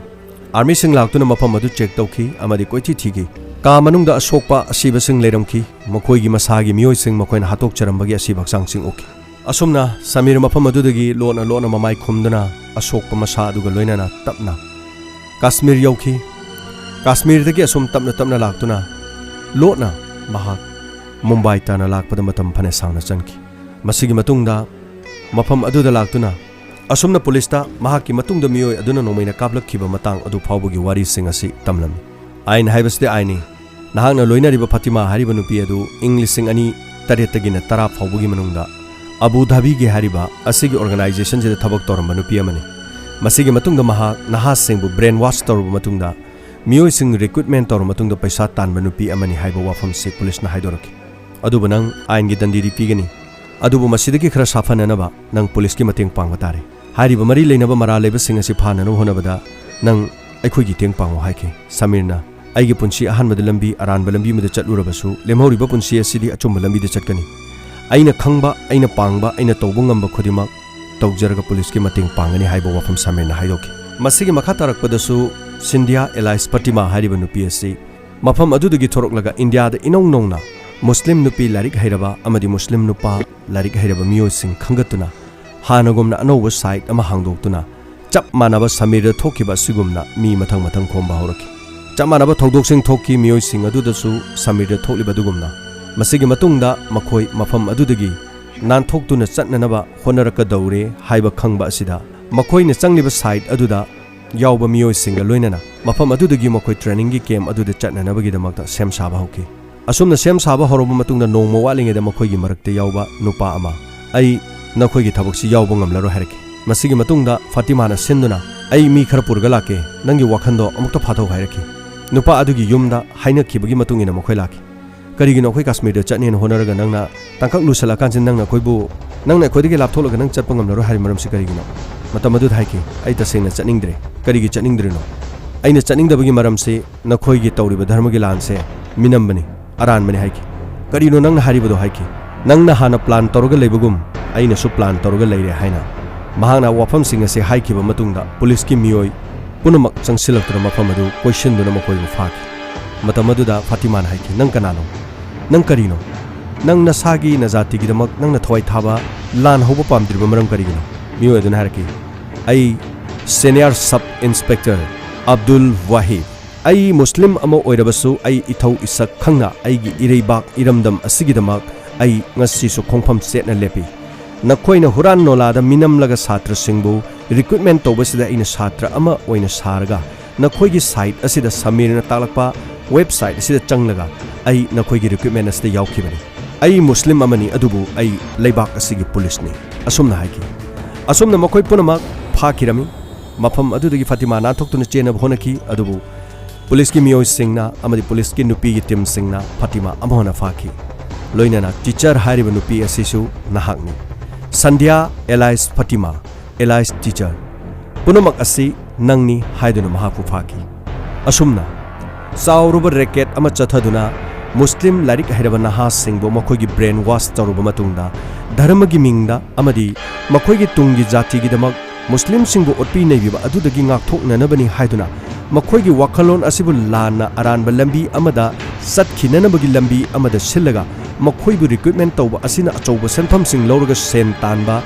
ꯑꯥꯔꯃꯤꯁꯤꯡ ꯂꯥꯛꯇꯨꯅ ꯃꯐꯝ ꯑꯗꯨ ꯆꯦꯛ ꯇꯧꯈꯤ ꯑꯃꯗꯤ ꯀꯣꯏꯊꯤ ꯊꯤꯈꯤ꯫ ꯀꯥ ꯃꯅꯨꯡꯗ ꯑꯁꯣꯛꯄ ꯑꯁꯤꯕꯁꯤꯡ ꯂꯩꯔꯝꯈꯤ꯫ ꯃꯈꯣꯏꯒꯤ ꯃꯁꯥꯒꯤ ꯃꯤꯑꯣꯏꯁꯤꯡ ꯃꯈꯣꯏꯅ ꯍꯥꯠꯇꯣꯛꯆꯔꯝꯕꯒꯤ ꯑꯁꯤꯕ ꯍꯛꯆꯥꯡꯁꯤꯡ ꯎꯈꯤ꯫ ꯑꯁꯨꯝꯅ ꯁꯃꯤꯔ ꯃꯐꯝ ꯑꯗꯨꯗꯒꯤ ꯂꯣꯟꯅ ꯂꯣꯟꯅ ꯃꯃꯥꯏ ꯈꯨꯝꯗꯨꯅ ꯑꯁꯣꯛꯄ ꯃꯁꯥ ꯑꯗꯨꯒ ꯂꯣꯏꯅꯅ ꯇꯞꯅ ꯀꯥꯁꯃꯤꯔ ꯌꯧꯈꯤ꯫ ꯀꯥꯁꯃꯤꯔꯗꯒꯤ ꯑꯁꯨꯝ ꯇꯞꯅ ꯇꯞꯅ ꯂꯥꯛꯇꯨꯅ ꯂꯣꯠꯅ ꯃꯍꯥꯛ ꯃꯨꯝꯕꯥꯏ ꯇꯥꯅ ꯂꯥꯛꯄꯗ ꯃꯇꯝ ꯐꯅ ꯁꯥꯡꯅ ꯆꯪꯈꯤ꯫ ꯃꯁꯤꯒꯤ ꯃꯇꯨꯡꯗ ꯃꯐꯝ ꯑꯗꯨꯗ ꯂꯥꯛꯇꯨꯅ ꯑꯁꯨꯝꯅ ꯄꯨꯂꯤꯁꯇ ꯃꯍꯥꯛꯀꯤ ꯃꯇꯨꯡꯗ ꯃꯤꯑꯣꯏ ꯑꯗꯨꯅ ꯅꯣꯡꯃꯩꯅ ꯀꯥꯞꯂꯛꯈꯤꯕ ꯃꯇꯥꯡ ꯑꯗꯨ ꯐꯥꯎꯕꯒꯤ ꯋꯥꯔꯤꯁꯤꯡ ꯑꯁꯤ ꯇꯝꯂꯝꯃꯤ꯫ ꯑꯥꯏꯟ ꯍꯥꯏꯕꯁꯤꯗꯤ ꯑꯥꯏꯟꯅꯤ꯫ ꯅꯍꯥꯛꯅ ꯂꯣꯏꯅꯔꯤꯕ ꯐꯥꯇꯤꯃꯥ ꯍꯥꯏꯔꯤꯕ ꯅꯨꯄꯤ ꯑꯗꯨ ꯏꯪ ꯂꯤꯁꯤꯡ ꯑꯅꯤ ꯇꯔꯦꯠꯇꯒꯤꯅ ꯇꯔꯥ ꯐꯥꯎꯕꯒꯤ ꯃꯅꯨꯡꯗ ꯑꯕꯨ ꯙꯥꯕꯤꯒꯤ ꯍꯥꯏꯔꯤꯕ ꯑꯁꯤꯒꯤ ꯑꯣꯔꯒꯅꯥꯏꯖꯦꯁꯟꯁꯤꯗ ꯊꯕꯛ ꯇꯧꯔꯝꯕ ꯅꯨꯄꯤ ꯑꯃꯅꯤ꯫ ꯃꯁꯤꯒꯤ ꯃꯇꯨꯡꯗ ꯃꯍꯥꯛ ꯅꯍꯥꯁꯤꯡꯕꯨ ꯕ꯭ꯔꯦꯟ ꯋꯥꯁ ꯇꯧꯔꯕ ꯃꯇꯨꯡꯗ, ꯃꯤꯑꯣꯏꯁꯤꯡ ꯔꯤꯀ꯭ꯔꯨꯠꯃꯦꯟ ꯇꯧꯔꯕ ꯃꯇꯨꯡꯗ ꯄꯩꯁꯥ ꯇꯥꯟꯕ ꯅꯨꯄꯤ ꯑꯃꯅꯤ ꯍꯥꯏꯕ ꯋꯥꯐꯝꯁꯤ ꯄꯨꯂꯤꯁꯅ ꯍꯥꯏꯗꯣꯔꯛꯈꯤ꯫ ꯑꯗꯨꯕꯨ ꯅꯪ ꯑꯥꯏꯟꯒꯤ ꯗꯟꯗꯤꯗꯤ ꯄꯤꯒꯅꯤ꯫ ꯑꯗꯨꯕꯨ ꯃꯁꯤꯗꯒꯤ ꯈꯔ ꯁꯥꯐꯅꯅꯕ ꯅꯪ ꯄꯨꯂꯤꯁꯀꯤ ꯃꯇꯦꯡ ꯄꯥꯡꯕ ꯇꯥꯔꯦ꯫ ꯍꯥꯏꯔꯤꯕ ꯃꯔꯤ ꯂꯩꯅꯕ ꯃꯔꯥꯜ ꯂꯩꯕꯁꯤꯡ ꯑꯁꯤ ꯐꯥꯅꯅꯕ ꯍꯣꯠꯅꯕꯗ ꯅꯪ ꯑꯩꯈꯣꯏꯒꯤ ꯃꯇꯦꯡ ꯄꯥꯡꯉꯨ ꯍꯥꯏꯈꯤ꯫ ꯁꯃꯤꯔꯅ, "ꯑꯩꯒꯤ ꯄꯨꯟꯁꯤ ꯑꯍꯥꯟꯕꯗ ꯂꯝꯕꯤ ꯑꯔꯥꯟꯕ ꯂꯝꯕꯤ ꯑꯃꯗ ꯆꯠꯂꯨꯔꯕꯁꯨ, ꯂꯦꯝꯍꯧꯔꯤꯕ ꯄꯨꯟꯁꯤ ꯑꯁꯤꯗꯤ ꯑꯆꯨꯝꯕ ꯂꯝꯕꯤꯗ ꯆꯠꯀꯅꯤ꯫ ꯑꯩꯅ ꯈꯪꯕ, ꯑꯩꯅ ꯄꯥꯡꯕ, ꯑꯩꯅ ꯇꯧꯕ ꯉꯝꯕ ꯈꯨꯗꯤꯡꯃꯛ ꯇꯧꯖꯔꯒ ꯄꯨꯂꯤꯁꯀꯤ ꯃꯇꯦꯡ ꯄꯥꯡꯒꯅꯤ" ꯍꯥꯏꯕ ꯋꯥꯐꯝ ꯁꯃꯤꯔꯅ ꯍꯥꯏꯗꯣꯛꯈꯤ꯫ ꯃꯁꯤꯒꯤ ꯃꯈꯥ ꯇꯥꯔꯛꯄꯗꯁꯨ ꯁꯤꯟꯙꯤꯌꯥ ꯑꯦꯂꯥꯏꯁ ꯐꯥꯇꯤꯃꯥ ꯍꯥꯏꯔꯤꯕ ꯅꯨꯄꯤ ꯑꯁꯤ ꯃꯐꯝ ꯑꯗꯨꯗꯒꯤ ꯊꯣꯔꯛꯂꯒ ꯏꯟꯗꯤꯌꯥꯗ ꯏꯅꯧ ꯅꯧꯅ ꯃꯨꯁꯂꯤꯝ ꯅꯨꯄꯤ ꯂꯥꯏꯔꯤꯛ ꯍꯩꯔꯕ ꯑꯃꯗꯤ ꯃꯨꯁꯂꯤꯝ ꯅꯨꯄꯥ ꯂꯥꯏꯔꯤꯛ ꯍꯩꯔꯕ ꯃꯤꯑꯣꯏꯁꯤꯡ ꯈꯟꯒꯠꯇꯨꯅ ꯍꯥꯟꯅꯒꯨꯝꯅ ꯑꯅꯧꯕ ꯁꯥꯏꯠ ꯑꯃ ꯍꯥꯡꯗꯣꯛꯇꯨꯅ ꯆꯞ ꯃꯥꯟꯅꯕ ꯁꯃꯤꯔꯗ ꯊꯣꯛꯈꯤꯕ ꯑꯁꯤꯒꯨꯝꯅ ꯃꯤ ꯃꯊꯪ ꯃꯊꯪ ꯈꯣꯝꯕ ꯍꯧꯔꯛꯈꯤ꯫ ꯆꯞ ꯃꯥꯟꯅꯕ ꯊꯧꯗꯣꯛꯁꯤꯡ ꯊꯣꯛꯈꯤ꯫ ꯃꯤꯑꯣꯏꯁꯤꯡ ꯑꯗꯨꯗꯁꯨ ꯁꯃꯤꯔꯗ ꯊꯣꯛꯂꯤꯕ ꯑꯗꯨꯒꯨꯝꯅ꯫ ꯃꯁꯤꯒꯤ ꯃꯇꯨꯡꯗ ꯃꯈꯣꯏ ꯃꯐꯝ ꯑꯗꯨꯗꯒꯤ ꯅꯥꯟꯊꯣꯛꯇꯨꯅ ꯆꯠꯅꯅꯕ ꯍꯣꯠꯅꯔꯛꯀꯗꯧꯔꯦ ꯍꯥꯏꯕ ꯈꯪꯕ ꯑꯁꯤꯗ ꯃꯈꯣꯏꯅ ꯆꯪꯂꯤꯕ ꯁꯥꯏꯠ ꯑꯗꯨꯗ ꯌꯥꯎꯕ ꯃꯤꯑꯣꯏꯁꯤꯡꯒ ꯂꯣꯏꯅꯅ ꯃꯐꯝ ꯑꯗꯨꯗꯒꯤ ꯃꯈꯣꯏ ꯇ꯭ꯔꯦꯅꯤꯡꯒꯤ ꯀꯦꯝꯞ ꯑꯗꯨꯗ ꯆꯠꯅꯅꯕꯒꯤꯗꯃꯛꯇ ꯁꯦꯝ ꯁꯥꯕ ꯍꯧꯈꯤ꯫ ꯑꯁꯨꯝꯅ ꯁꯦꯝ ꯁꯥꯕ ꯍꯧꯔꯕ ꯃꯇꯨꯡꯗ ꯅꯣꯡꯃ ꯋꯥꯠꯂꯤꯉꯩꯗ ꯃꯈꯣꯏꯒꯤ ꯃꯔꯛꯇ ꯌꯥꯎꯕ ꯅꯨꯄꯥ ꯑꯃ, "ꯑꯩ ꯅꯈꯣꯏꯒꯤ ꯊꯕꯛꯁꯤ ꯌꯥꯎꯕ ꯉꯝꯂꯔꯣꯏ" ꯍꯥꯏꯔꯛꯈꯤ꯫ ꯃꯁꯤꯒꯤ ꯃꯇꯨꯡꯗ ꯐꯥꯇꯤꯃꯥꯅ ꯁꯤꯟꯗꯨꯅ, "ꯑꯩ ꯃꯤ ꯈꯔ ꯄꯨꯔꯒ ꯂꯥꯛꯀꯦ, ꯅꯪꯒꯤ ꯋꯥꯈꯜꯗꯣ ꯑꯃꯨꯛꯇ ꯐꯥꯊꯧ" ꯍꯥꯏꯔꯛꯈꯤ꯫ ꯅꯨꯄꯥ ꯑꯗꯨꯒꯤ ꯌꯨꯝꯗ ꯍꯥꯏꯅꯈꯤꯕꯒꯤ ꯃꯇꯨꯡ ꯏꯟꯅ ꯃꯈꯣꯏ ꯂꯥꯛꯈꯤ꯫ "ꯀꯔꯤꯒꯤꯅꯣ ꯑꯩꯈꯣꯏ ꯀꯥꯁꯃꯤꯔꯗ ꯆꯠꯅꯦꯅ ꯍꯣꯠꯅꯔꯒ ꯅꯪꯅ ꯇꯥꯡꯀꯛ ꯂꯨꯁꯜꯂꯀꯥꯟꯁꯤꯗ ꯅꯪꯅ ꯑꯩꯈꯣꯏꯕꯨ "ꯅꯪꯅ ꯑꯩꯈꯣꯏꯗꯒꯤ ꯂꯥꯞꯊꯣꯛꯂꯒ ꯅꯪ ꯆꯠꯄ ꯉꯝꯂꯔꯣꯏ ꯍꯥꯏꯔꯤꯕ ꯃꯔꯝꯁꯤ ꯀꯔꯤꯒꯤꯅꯣ?" ꯃꯇꯝ ꯑꯗꯨꯗ ꯍꯥꯏꯈꯤ, "ꯑꯩ ꯇꯁꯦꯡꯅ ꯆꯠꯅꯤꯡꯗ꯭ꯔꯦ꯫ ꯀꯔꯤꯒꯤ ꯆꯠꯅꯤꯡꯗ꯭ꯔꯤꯅꯣ?" "ꯑꯩꯅ ꯆꯠꯅꯤꯡꯗꯕꯒꯤ ꯃꯔꯝꯁꯤ ꯅꯈꯣꯏꯒꯤ ꯇꯧꯔꯤꯕ ꯙꯔꯃꯒꯤ ꯂꯥꯟꯁꯦ ꯃꯤꯅꯝꯕꯅꯤ, ꯑꯔꯥꯟꯕꯅꯤ" ꯍꯥꯏꯈꯤ꯫ "ꯀꯔꯤꯅꯣ ꯅꯪꯅ ꯍꯥꯏꯔꯤꯕꯗꯣ?" ꯍꯥꯏꯈꯤ꯫ "ꯅꯪꯅ ꯍꯥꯟꯅ ꯄ꯭ꯂꯥꯟ ꯇꯧꯔꯒ ꯂꯩꯕꯒꯨꯝ ꯑꯩꯅꯁꯨ ꯄ꯭ꯂꯥꯟ ꯇꯧꯔꯒ ꯂꯩꯔꯦ" ꯍꯥꯏꯅ ꯃꯍꯥꯛꯅ ꯋꯥꯐꯝꯁꯤꯡ ꯑꯁꯤ ꯍꯥꯏꯈꯤꯕ ꯃꯇꯨꯡꯗ ꯄꯨꯂꯤꯁꯀꯤ ꯃꯤꯑꯣꯏ ꯄꯨꯝꯅꯃꯛ ꯆꯪꯁꯤꯜꯂꯛꯇꯨꯅ ꯃꯐꯝ ꯑꯗꯨ ꯀꯣꯏꯁꯤꯟꯗꯨꯅ ꯃꯈꯣꯏꯕꯨ ꯐꯥꯈꯤ꯫ ꯃꯇꯝ ꯑꯗꯨꯗ ꯐꯥꯇꯤꯃꯥꯅ ꯍꯥꯏꯈꯤ, "ꯅꯪ ꯀꯅꯥꯅꯣ? ꯅꯪ ꯀꯔꯤꯅꯣ? ꯅꯪ ꯅꯁꯥꯒꯤ ꯅꯖꯥꯇꯤꯒꯤꯗꯃꯛ ꯅꯪꯅ ꯊꯋꯥꯏ ꯊꯥꯕ ꯂꯥꯟ ꯍꯧꯕ ꯄꯥꯝꯗ꯭ꯔꯤꯕ ꯃꯔꯝ ꯀꯔꯤꯒꯤꯅꯣ?" ꯃꯤꯑꯣꯏ ꯑꯗꯨꯅ ꯍꯥꯏꯔꯛꯈꯤ, "ꯑꯩ ꯁꯦꯅꯤꯌꯔ ꯁꯕ ꯏꯟꯁꯄꯦꯛꯇꯔ ꯑꯕꯗꯨꯜ ꯋꯥꯍꯤꯗ꯫ ꯑꯩ ꯃꯨꯁꯂꯤꯝ ꯑꯃ ꯑꯣꯏꯔꯕꯁꯨ ꯑꯩ ꯏꯊꯧ ꯏꯁꯛ ꯈꯪꯅ ꯑꯩꯒꯤ ꯏꯔꯩꯕꯥꯛ ꯏꯔꯝꯗꯝ ꯑꯁꯤꯒꯤꯗꯃꯛ ꯑꯩ ꯉꯁꯤꯁꯨ ꯈꯣꯡꯐꯝ ꯆꯦꯠꯅ ꯂꯦꯞꯄꯤ꯫ ꯅꯈꯣꯏꯅ ꯍꯨꯔꯥꯟ ꯅꯣꯂꯥꯗ ꯃꯤꯅꯝꯂꯒ ꯁꯥꯇ꯭ꯔꯁꯤꯡꯕꯨ ꯔꯤꯀ꯭ꯔꯨꯠꯃꯦꯟ ꯇꯧꯕꯁꯤꯗ ꯑꯩꯅ ꯁꯥꯇ꯭ꯔ ꯑꯃ ꯑꯣꯏꯅ ꯁꯥꯔꯒ ꯅꯈꯣꯏꯒꯤ ꯁꯥꯏꯠ ꯑꯁꯤꯗ ꯁꯃꯤꯔꯅ ꯇꯥꯛꯂꯛꯄ ꯋꯦꯕꯁꯥꯏꯠ ꯑꯁꯤꯗ ꯆꯪꯂꯒ ꯑꯩ ꯅꯈꯣꯏꯒꯤ ꯔꯤꯀ꯭ꯔꯨꯠꯃꯦꯟ ꯑꯁꯤꯗ ꯌꯥꯎꯈꯤꯕꯅꯤ꯫ ꯑꯩ ꯃꯨꯁꯂꯤꯝ ꯑꯃꯅꯤ, ꯑꯗꯨꯕꯨ ꯑꯩ ꯂꯩꯕꯥꯛ ꯑꯁꯤꯒꯤ ꯄꯨꯂꯤꯁꯅꯤ" ꯑꯁꯨꯝꯅ ꯍꯥꯏꯈꯤ꯫ ꯑꯁꯨꯝꯅ ꯃꯈꯣꯏ ꯄꯨꯝꯅꯃꯛ ꯐꯥꯈꯤꯔꯝꯃꯤ꯫ ꯃꯐꯝ ꯑꯗꯨꯗꯒꯤ ꯐꯥꯇꯤꯃꯥ ꯅꯥꯟꯊꯣꯛꯇꯨꯅ ꯆꯦꯟꯅꯕ ꯍꯣꯠꯅꯈꯤ, ꯑꯗꯨꯕꯨ ꯄꯨꯂꯤꯁꯀꯤ ꯃꯤꯑꯣꯏꯁꯤꯡꯅ ꯑꯃꯗꯤ ꯄꯨꯂꯤꯁꯀꯤ ꯅꯨꯄꯤꯒꯤ ꯇꯤꯝꯁꯤꯡꯅ ꯐꯥꯇꯤꯃꯥ ꯑꯃꯨꯛ ꯍꯟꯅ ꯐꯥꯈꯤ꯫ ꯂꯣꯏꯅꯅ ꯇꯤꯆꯔ ꯍꯥꯏꯔꯤꯕ ꯅꯨꯄꯤ ꯑꯁꯤꯁꯨ ꯅꯍꯥꯛꯅꯤ꯫ ꯁꯟꯙ꯭ꯌꯥ, ꯑꯦꯂꯥꯏꯁ ꯐꯥꯇꯤꯃꯥ, ꯑꯦꯂꯥꯏꯁ ꯇꯤꯆꯔ, ꯄꯨꯝꯅꯃꯛ ꯑꯁꯤ ꯅꯪꯅꯤ ꯍꯥꯏꯗꯨꯅ ꯃꯍꯥꯛꯄꯨ ꯐꯥꯈꯤ꯫ ꯑꯁꯨꯝꯅ ꯆꯥꯎꯔꯕ ꯔꯦꯀꯦꯠ ꯑꯃ ꯆꯠꯊꯗꯨꯅ ꯃꯨꯁꯂꯤꯝ ꯂꯥꯏꯔꯤꯛ ꯍꯩꯔꯕ ꯅꯍꯥꯁꯤꯡꯕꯨ ꯃꯈꯣꯏꯒꯤ ꯕ꯭ꯔꯦꯟ ꯋꯥꯁ ꯇꯧꯔꯕ ꯃꯇꯨꯡꯗ ꯙꯔꯃꯒꯤ ꯃꯤꯡꯗ ꯑꯃꯗꯤ ꯃꯈꯣꯏꯒꯤ ꯇꯨꯡꯒꯤ ꯖꯥꯇꯤꯒꯤꯗꯃꯛ ꯃꯨꯁꯂꯤꯝꯁꯤꯡꯕꯨ ꯑꯣꯠꯄꯤ ꯅꯩꯕꯤꯕ ꯑꯗꯨꯗꯒꯤ ꯉꯥꯛꯊꯣꯛꯅꯅꯕꯅꯤ ꯍꯥꯏꯗꯨꯅ ꯃꯈꯣꯏꯒꯤ ꯋꯥꯈꯜꯂꯣꯟ ꯑꯁꯤꯕꯨ ꯂꯥꯟꯅ ꯑꯔꯥꯟꯕ ꯂꯝꯕꯤ ꯑꯃꯗ ꯆꯠꯈꯤꯅꯅꯕꯒꯤ ꯂꯝꯕꯤ ꯑꯃꯗ ꯁꯤꯜꯂꯒ ꯃꯈꯣꯏꯕꯨ ꯔꯤꯀ꯭ꯔꯨꯠꯃꯦꯟ ꯇꯧꯕ ꯑꯁꯤꯅ ꯑꯆꯧꯕ ꯁꯦꯟꯐꯝꯁꯤꯡ ꯂꯧꯔꯒ ꯁꯦꯟ ꯇꯥꯟꯕ,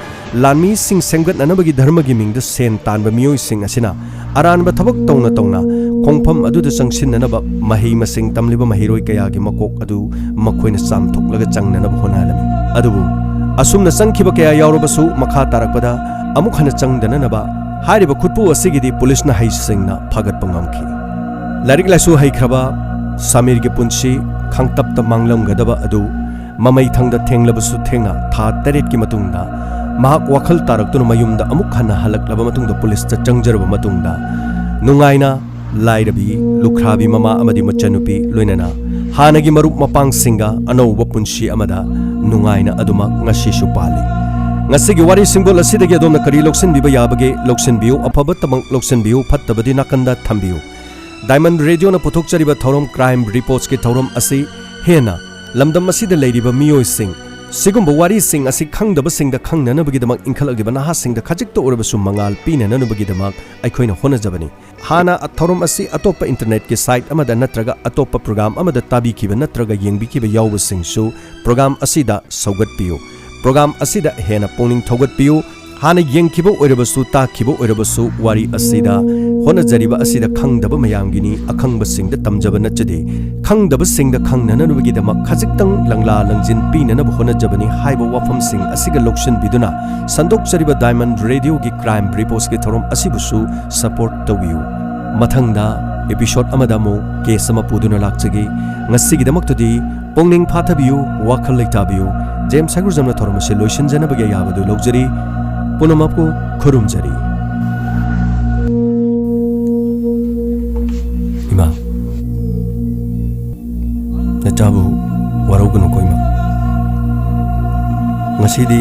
ꯂꯥꯟꯃꯤꯁꯤꯡ ꯁꯦꯝꯒꯠꯅꯅꯕꯒꯤ ꯙꯔꯃꯒꯤ ꯃꯤꯡꯗ ꯁꯦꯟ ꯇꯥꯟꯕ ꯃꯤꯑꯣꯏꯁꯤꯡ ꯑꯁꯤꯅ ꯑꯔꯥꯟꯕ ꯊꯕꯛ ꯇꯧꯅ ꯇꯧꯅ ꯈꯣꯡꯐꯝ ꯑꯗꯨꯗ ꯆꯪꯁꯤꯟꯅꯅꯕ ꯃꯍꯩ ꯃꯁꯤꯡ ꯇꯝꯂꯤꯕ ꯃꯍꯩꯔꯣꯏ ꯀꯌꯥꯒꯤ ꯃꯀꯣꯛ ꯑꯗꯨ ꯃꯈꯣꯏꯅ ꯆꯥꯝꯊꯣꯛꯂꯒ ꯆꯪꯅꯅꯕ ꯍꯣꯠꯅꯍꯜꯂꯝꯃꯤ꯫ ꯑꯗꯨꯕꯨ ꯑꯁꯨꯝꯅ ꯆꯪꯈꯤꯕ ꯀꯌꯥ ꯌꯥꯎꯔꯕꯁꯨ ꯃꯈꯥ ꯇꯥꯔꯛꯄꯗ ꯑꯃꯨꯛ ꯍꯟꯅ ꯆꯪꯗꯅꯅꯕ ꯍꯥꯏꯔꯤꯕ ꯈꯨꯠꯄꯨ ꯑꯁꯤꯒꯤꯗꯤ ꯄꯨꯂꯤꯁꯅ ꯍꯩꯁꯤꯡꯅ ꯐꯒꯠꯄ ꯉꯝꯈꯤ꯫ ꯂꯥꯏꯔꯤꯛ ꯂꯥꯏꯁꯨ ꯍꯩꯈ꯭ꯔꯕ ꯁꯃꯤꯔꯒꯤ ꯄꯨꯟꯁꯤ ꯈꯥꯡꯇꯞꯇ ꯃꯥꯡꯂꯝꯒꯗꯕ ꯑꯗꯨ ꯃꯃꯩ ꯊꯪꯗ ꯊꯦꯡꯂꯕꯁꯨ ꯊꯦꯡꯅ ꯊꯥ ꯇꯔꯦꯠꯀꯤ ꯃꯇꯨꯡꯗ ꯃꯍꯥꯛ ꯋꯥꯈꯜ ꯇꯥꯔꯛꯇꯨꯅ ꯃꯌꯨꯝꯗ ꯑꯃꯨꯛ ꯍꯟꯅ ꯍꯜꯂꯛꯂꯕ ꯃꯇꯨꯡꯗ ꯄꯨꯂꯤꯁꯇ ꯆꯪꯖꯔꯕ ꯃꯇꯨꯡꯗ ꯅꯨꯡꯉꯥꯏꯅ ꯂꯥꯏꯔꯕꯤ, ꯂꯨꯈ꯭ꯔꯥꯕꯤ ꯃꯃꯥ ꯑꯃꯗꯤ ꯃꯆꯟꯅꯨꯄꯤ ꯂꯣꯏꯅꯅ ꯍꯥꯟꯅꯒꯤ ꯃꯔꯨꯞ ꯃꯄꯥꯡꯁꯤꯡꯒ ꯑꯅꯧꯕ ꯄꯨꯟꯁꯤ ꯑꯃꯗ ꯅꯨꯡꯉꯥꯏꯅ ꯑꯗꯨꯃꯛ ꯉꯁꯤꯁꯨ ꯄꯥꯜꯂꯤ꯫ ꯉꯁꯤꯒꯤ ꯋꯥꯔꯤ ꯁꯤꯡꯕꯣꯜ ꯑꯁꯤꯗꯒꯤ ꯑꯗꯣꯝꯅ ꯀꯔꯤ ꯂꯧꯁꯤꯟꯕꯤꯕ ꯌꯥꯕꯒꯦ? ꯂꯧꯁꯤꯟꯕꯤꯌꯨ, ꯑꯐꯕꯇꯃꯛ ꯂꯧꯁꯤꯟꯕꯤꯌꯨ, ꯐꯠꯇꯕꯗꯤ ꯅꯥꯀꯟꯗ ꯊꯝꯕꯤꯌꯨ꯫ ꯗꯥꯏꯃꯟ ꯔꯦꯗꯤꯑꯣꯅ ꯄꯨꯊꯣꯛꯆꯔꯤꯕ ꯊꯧꯔꯝ Crime Reportsꯀꯤ ꯊꯧꯔꯝ ꯑꯁꯤ ꯍꯦꯟꯅ ꯂꯝꯗꯝ ꯑꯁꯤꯗ ꯂꯩꯔꯤꯕ ꯃꯤꯑꯣꯏꯁꯤꯡ, ꯁꯤꯒꯨꯝꯕ ꯋꯥꯔꯤꯁꯤꯡ ꯑꯁꯤ ꯈꯪꯗꯕꯁꯤꯡꯗ ꯈꯪꯅꯅꯕꯒꯤꯗꯃꯛ, ꯏꯟꯈꯠꯂꯛꯂꯤꯕ ꯅꯍꯥꯁꯤꯡꯗ ꯈꯖꯤꯛꯇ ꯑꯣꯏꯔꯕꯁꯨ ꯃꯉꯥꯜ ꯄꯤꯅꯅꯕꯒꯤꯗꯃꯛ ꯑꯩꯈꯣꯏꯅ ꯍꯣꯠꯅꯖꯕꯅꯤ꯫ ꯍꯥꯟꯅ ꯊꯧꯔꯝ ꯑꯁꯤ ꯑꯇꯣꯞꯄ ꯏꯟꯇꯔꯅꯦꯠꯀꯤ ꯁꯥꯏꯠ ꯑꯃꯗ ꯅꯠꯇ꯭ꯔꯒ ꯑꯇꯣꯞꯄ ꯄ꯭ꯔꯣꯒ꯭ꯔꯥꯝ ꯑꯃꯗ ꯇꯥꯕꯤꯈꯤꯕ ꯅꯠꯇ꯭ꯔꯒ ꯌꯦꯡꯕꯤꯈꯤꯕ ꯌꯥꯎꯕꯁꯤꯡꯁꯨ ꯄ꯭ꯔꯣꯒ꯭ꯔꯥꯝ ꯑꯁꯤꯗ ꯁꯧꯒꯠꯄꯤꯌꯨ꯫ ꯄ꯭ꯔꯣꯒ꯭ꯔꯥꯝ ꯑꯁꯤꯗ ꯍꯦꯟꯅ ꯄꯨꯛꯅꯤꯡ ꯊꯧꯒꯠꯄꯤꯌꯨ꯫ ꯍꯥꯟꯅ ꯌꯦꯡꯈꯤꯕ ꯑꯣꯏꯔꯕꯁꯨ, ꯇꯥꯈꯤꯕ ꯑꯣꯏꯔꯕꯁꯨ, ꯋꯥꯔꯤ ꯑꯁꯤꯗ ꯍꯣꯠꯅꯖꯔꯤꯕ ꯑꯁꯤꯗ ꯈꯪꯗꯕ ꯃꯌꯥꯝꯒꯤꯅꯤ, ꯑꯈꯪꯕꯁꯤꯡꯗ ꯇꯝꯖꯕ ꯅꯠꯆꯗꯦ꯫ ꯈꯪꯗꯕꯁꯤꯡꯗ ꯈꯪꯅꯅꯕꯒꯤꯗꯃꯛ ꯈꯖꯤꯛꯇꯪ ꯂꯪꯂꯥ ꯂꯪꯖꯤꯟ ꯄꯤꯅꯅꯕ ꯍꯣꯠꯅꯖꯕꯅꯤ ꯍꯥꯏꯕ ꯋꯥꯐꯝꯁꯤꯡ ꯑꯁꯤꯒ ꯂꯧꯁꯤꯟꯕꯤꯗꯨꯅ, ꯁꯟꯗꯣꯛꯆꯔꯤꯕ ꯗꯥꯏꯃꯟ ꯔꯦꯗꯤꯑꯣꯒꯤ Crime Reportsꯀꯤ ꯊꯧꯔꯝ ꯑꯁꯤꯕꯨꯁꯨ ꯁꯄꯣꯔꯠ ꯇꯧꯕꯤꯌꯨ꯫ ꯃꯊꯪꯗ ꯏꯄꯤꯁꯣꯗ ꯑꯃꯗ ꯑꯃꯨꯛ ꯀꯦꯁ ꯑꯃ ꯄꯨꯗꯨꯅ ꯂꯥꯛꯆꯒꯦ꯫ ꯉꯁꯤꯒꯤꯗꯃꯛꯇꯗꯤ ꯄꯨꯛꯅꯤꯡ ꯐꯥꯊꯕꯤꯌꯨ, ꯋꯥꯈꯜ ꯂꯩꯇꯥꯕꯤꯌꯨ꯫ ꯖꯦꯝꯁ ꯍꯩꯒ꯭ꯔꯨꯖꯝꯅ ꯊꯧꯔꯝ ꯑꯁꯤ ꯂꯣꯏꯁꯤꯟꯖꯅꯕꯒꯤ ꯑꯌꯥꯕꯗꯨ ꯂꯧꯖꯔꯤ꯫ ꯄꯨꯝꯅꯃꯛꯄꯨ ꯈꯨꯔꯨꯝꯖꯔꯤ꯫ ꯏꯃꯥ, ꯅꯆꯥꯕꯨ ꯋꯥꯔꯧꯒꯅꯨꯀꯣ, ꯏꯃꯥ꯫ ꯉꯁꯤꯗꯤ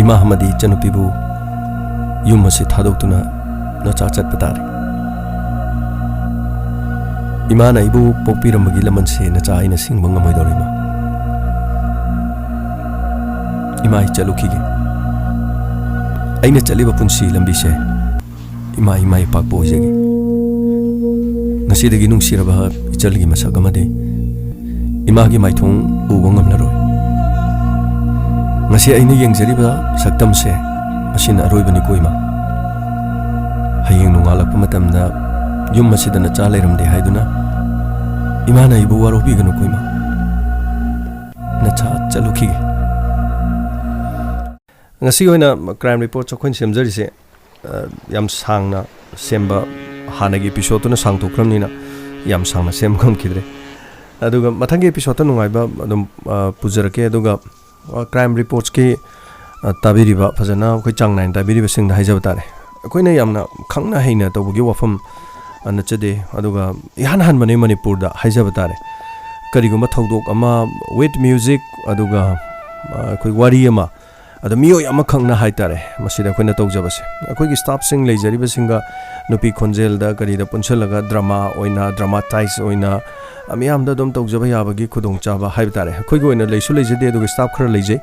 ꯏꯃꯥ ꯑꯃꯗꯤ ꯏꯆꯟꯅꯨꯄꯤꯕꯨ ꯌꯨꯝ ꯑꯁꯤ ꯊꯥꯗꯣꯛꯇꯨꯅ ꯅꯆꯥ ꯆꯠꯄ ꯇꯥꯔꯦ꯫ ꯏꯃꯥꯅ ꯑꯩꯕꯨ ꯄꯣꯛꯄꯤꯔꯝꯕꯒꯤ ꯂꯃꯟꯁꯦ ꯅꯆꯥ ꯑꯩꯅ ꯁꯤꯡꯕ ꯉꯝꯃꯣꯏꯗꯧꯔꯦ, ꯏꯃꯥ꯫ ꯏꯃꯥ, ꯑꯩ ꯆꯠꯂꯨꯈꯤꯒꯦ꯫ ꯑꯩꯅ ꯆꯠꯂꯤꯕ ꯄꯨꯟꯁꯤ ꯂꯝꯕꯤꯁꯦ ꯏꯃꯥ, ꯏꯃꯥ ꯏꯄꯥꯛꯄ ꯑꯣꯏꯖꯒꯦ꯫ ꯉꯁꯤꯗꯒꯤ ꯅꯨꯡꯁꯤꯔꯕ ꯏꯆꯜꯒꯤ ꯃꯁꯛ ꯑꯃꯗꯤ ꯏꯃꯥꯒꯤ ꯃꯥꯏꯊꯣꯡ ꯎꯕ ꯉꯝꯂꯔꯣꯏ꯫ ꯉꯁꯤ ꯑꯩꯅ ꯌꯦꯡꯖꯔꯤꯕ ꯁꯛꯇꯝꯁꯦ ꯃꯁꯤꯅ ꯑꯔꯣꯏꯕꯅꯤꯀꯣ, ꯏꯃꯥ꯫ ꯍꯌꯦꯡ ꯅꯣꯡꯉꯥꯜꯂꯛꯄ ꯃꯇꯝꯗ ꯌꯨꯝ ꯑꯁꯤꯗ ꯅꯆꯥ ꯂꯩꯔꯝꯗꯦ ꯍꯥꯏꯗꯨꯅ ꯏꯃꯥꯅ ꯑꯩꯕꯨ ꯋꯥꯔꯧꯕꯤꯒꯅꯨꯀꯣ, ꯏꯃꯥ꯫ ꯅꯆꯥ ꯆꯠꯂꯨꯈꯤꯒꯦ꯫ ꯉꯁꯤꯒꯤ ꯑꯣꯏꯅ Crime Reports ꯑꯩꯈꯣꯏꯅ ꯁꯦꯝꯖꯔꯤꯁꯦ, ꯑ, ꯌꯥꯝ ꯁꯥꯡꯅ ꯁꯦꯝꯕ, ꯍꯥꯟꯅꯒꯤ ꯏꯄꯤꯁꯣꯗꯇꯨꯅ ꯁꯥꯡꯗꯣꯛꯈ꯭ꯔꯕꯅꯤꯅ ꯌꯥꯝ ꯁꯥꯡꯅ ꯁꯦꯝꯕ ꯉꯝꯈꯤꯗ꯭ꯔꯦ꯫ ꯑꯗꯨꯒ ꯃꯊꯪꯒꯤ ꯏꯄꯤꯁꯣꯗꯇ ꯅꯨꯡꯉꯥꯏꯕ ꯑꯗꯨꯝ, ꯑ, ꯄꯨꯖꯔꯛꯀꯦ꯫ ꯑꯗꯨꯒ, ꯑ, Crime Reportsꯀꯤ, ꯑ, ꯇꯥꯕꯤꯔꯤꯕ, ꯐꯖꯅ ꯑꯩꯈꯣꯏ ꯆꯥꯡ ꯅꯥꯏꯅ ꯇꯥꯕꯤꯔꯤꯕꯁꯤꯡꯗ ꯍꯥꯏꯖꯕ ꯇꯥꯔꯦ꯫ ꯑꯩꯈꯣꯏꯅ ꯌꯥꯝꯅ ꯈꯪꯅ ꯍꯩꯅ ꯇꯧꯕꯒꯤ ꯋꯥꯐꯝ, ꯑ, ꯅꯠꯆꯗꯦ꯫ ꯑꯗꯨꯒ ꯏꯍꯥꯟ ꯍꯥꯟꯕꯅꯤ ꯃꯅꯤꯄꯨꯔꯗ ꯍꯥꯏꯖꯕ ꯇꯥꯔꯦ꯫ ꯀꯔꯤꯒꯨꯝꯕ ꯊꯧꯗꯣꯛ ꯑꯃ with music, ꯑꯗꯨꯒ, ꯑ, ꯑꯩꯈꯣꯏ ꯋꯥꯔꯤ ꯑꯃ ꯑꯗꯣ ꯃꯤꯑꯣꯏ ꯑꯃꯈꯛꯅ ꯍꯥꯏꯇꯥꯔꯦ ꯃꯁꯤꯗ ꯑꯩꯈꯣꯏꯅ ꯇꯧꯖꯕꯁꯦ꯫ ꯑꯩꯈꯣꯏꯒꯤ staffꯁꯤꯡ ꯂꯩꯖꯔꯤꯕꯁꯤꯡꯒ ꯅꯨꯄꯤ ꯈꯣꯟꯖꯦꯜꯗ ꯀꯔꯤꯗ ꯄꯨꯟꯁꯤꯜꯂꯒ drama ꯑꯣꯏꯅ, dramatize ꯑꯣꯏꯅ, ꯑ, ꯃꯤꯌꯥꯝꯗ ꯑꯗꯨꯝ ꯇꯧꯖꯕ ꯌꯥꯕꯒꯤ ꯈꯨꯗꯣꯡꯆꯥꯕ ꯍꯥꯏꯕ ꯇꯥꯔꯦ꯫ ꯑꯩꯈꯣꯏꯒꯤ ꯑꯣꯏꯅ ꯂꯩꯁꯨ ꯂꯩꯖꯗꯦ, ꯑꯗꯨꯒ staff ꯈꯔ ꯂꯩꯖꯩ꯫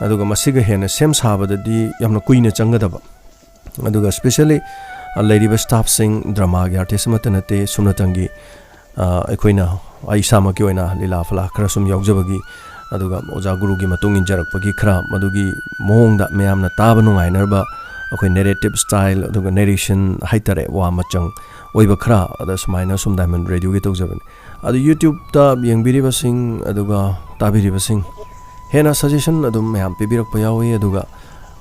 ꯑꯗꯨꯒ ꯃꯁꯤꯒ ꯍꯦꯟꯅ ꯁꯦꯝ ꯁꯥꯕꯗꯗꯤ ꯌꯥꯝꯅ ꯀꯨꯏꯅ ꯆꯪꯒꯗꯕ꯫ ꯑꯗꯨꯒ specially, ꯑ, ꯂꯩꯔꯤꯕ staffꯁꯤꯡ dramaꯒꯤ artist ꯑꯃꯠꯇ ꯅꯠꯇꯦ, ꯁꯨꯞꯅꯇꯪꯒꯤ, ꯑ, ꯑꯩꯈꯣꯏꯅ, ꯑꯩ ꯏꯁꯥꯃꯛꯀꯤ ꯑꯣꯏꯅ ꯂꯤꯂꯥ ꯐꯂꯥ ꯈꯔ ꯁꯨꯝ ꯌꯥꯎꯖꯕꯒꯤ, ꯑꯗꯨꯒ ꯑꯣꯖꯥ ꯒꯨꯔꯨꯒꯤ ꯃꯇꯨꯡ ꯏꯟꯖꯔꯛꯄꯒꯤ ꯈꯔ ꯃꯗꯨꯒꯤ ꯃꯑꯣꯡꯗ ꯃꯌꯥꯝꯅ ꯇꯥꯕ ꯅꯨꯡꯉꯥꯏꯅꯕ ꯑꯩꯈꯣꯏ narrative style, ꯑꯗꯨꯒ narration ꯍꯥꯏꯇꯥꯔꯦ, ꯋꯥ ꯃꯆꯪ ꯑꯣꯏꯕ ꯈꯔ ꯑꯗ ꯁꯨꯃꯥꯏꯅ ꯁꯨꯝ Diamond Radioꯒꯤ ꯇꯧꯖꯕꯅꯤ꯫ ꯑꯗꯨ YouTubeꯇ ꯌꯦꯡꯕꯤꯔꯤꯕꯁꯤꯡ ꯑꯗꯨꯒ ꯇꯥꯕꯤꯔꯤꯕꯁꯤꯡ ꯍꯦꯟꯅ suggestion ꯑꯗꯨꯝ ꯃꯌꯥꯝ ꯄꯤꯕꯤꯔꯛꯄ ꯌꯥꯎꯏ꯫ ꯑꯗꯨꯒ,